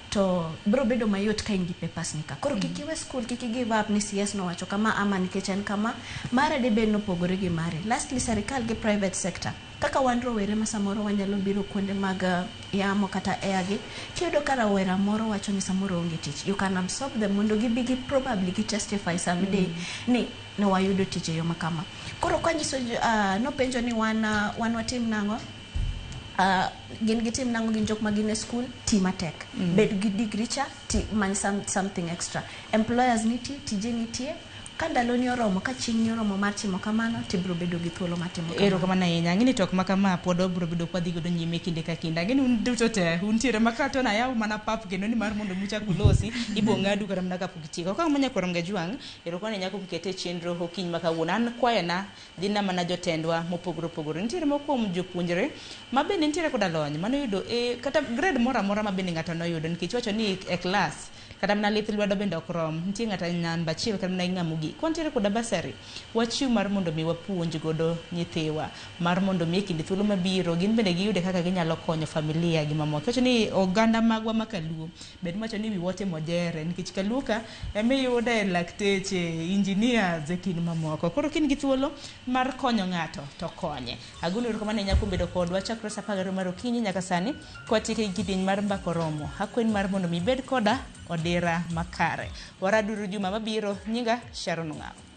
to bro bedo mayot ka in gi papers ni ka. Koro kik iwe skul, kik i give up ni CS nowacho kama ama nikech en kama, mara debed nopogore gi mari. Lastly, serikal gi private sector. Kaka wan rowere ma samoro wanyalo biro kuonde mag yamo kata air gi, kiyudo ka rawera moro wacho ni samoro onge tich, you can absorb them mondo gibi gi probably gi testify someday ni ne wayudo tich e yo makama. Koro kanyiso nopenjo ni wan watim nang'o? Gin gitim nang'o gin jok ma gin e school ti matek. Bed gi degree cha ti many something extra. Employers nitie, tije nitie. Ka ndalo ni oromo, ka chieng' ni oromo mar timo kamano, tibiro bedo gi thuolo mar timo kamano. Erokamano ahinya. Ang'e ni twak ma kama pod wabiro bedo kwadhi godo nyime kinde ka kinde. Ang'e ni un duto te untiere ma kata nayaw mana pap kendo ni mar mondo mi uchak ulosi, ibo ng'adu kata mana kapok itieko. Okang' ma nyakwar Mgajwang', erokamano ahinya kuom kete e chenro okinyi ma kawuono. An kwayona dhi na mana jotendwa mopogore opogore. Nitiere moko kuom jopuonjre ma bende nitiere koda lony manoyudo e kata grade moro amora ma bende ng'ato noyudo nikech iwacho ni e klas kata mana lith lwedo bende ok rom. Nitie ng'ato namba achiel kata mana ng'a mogik. Kwantiere koda basari, wachiw mar mondo mi wapuonj godo nyithiwa mar mondo mi e kinde thuolo mabiro gin bende giyude kaka ginyalo konyo familia gi mamoko. Iwacho ni oganda magwa ma kaluo bed miwacho ni wiwa otimo jere nikech kaluo ka emiyude lakteche, engineers e kind mamoko. Koro ka in gi thuolo mar konyo ng'ato to konye. Agoni erokamano ahinya kuom bedo kodwa chakre saa 12 mar okinyi nyaka sani kwatieko e kidieny mar mbaka oromo. Akwayi mar mondo mi ibed koda odira makare. Waraduru juma mabiro. Nyinga Sharon Ong'awo.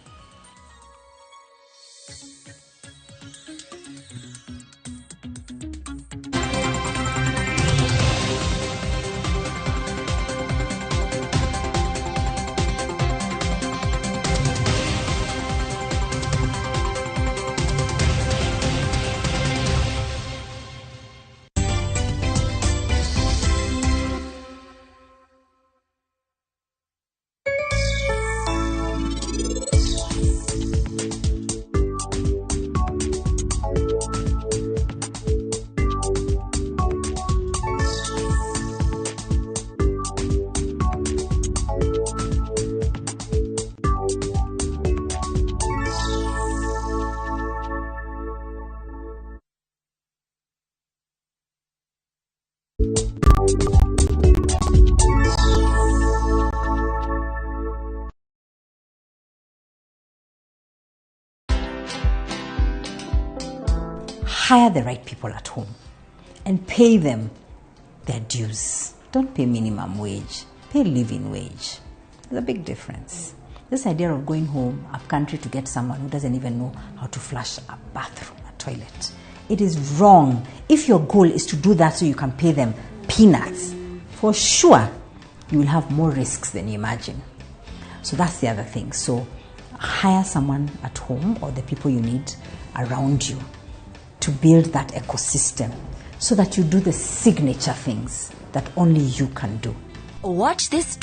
Hire the right people at home and pay them their dues. Don't pay minimum wage, pay living wage. There's a big difference. This idea of going home up country to get someone who doesn't even know how to flush a bathroom, a toilet, it is wrong. If your goal is to do that so you can pay them peanuts, for sure you will have more risks than you imagine. So that's the other thing. So hire someone at home or the people you need around you to build that ecosystem so that you do the signature things that only you can do. Watch this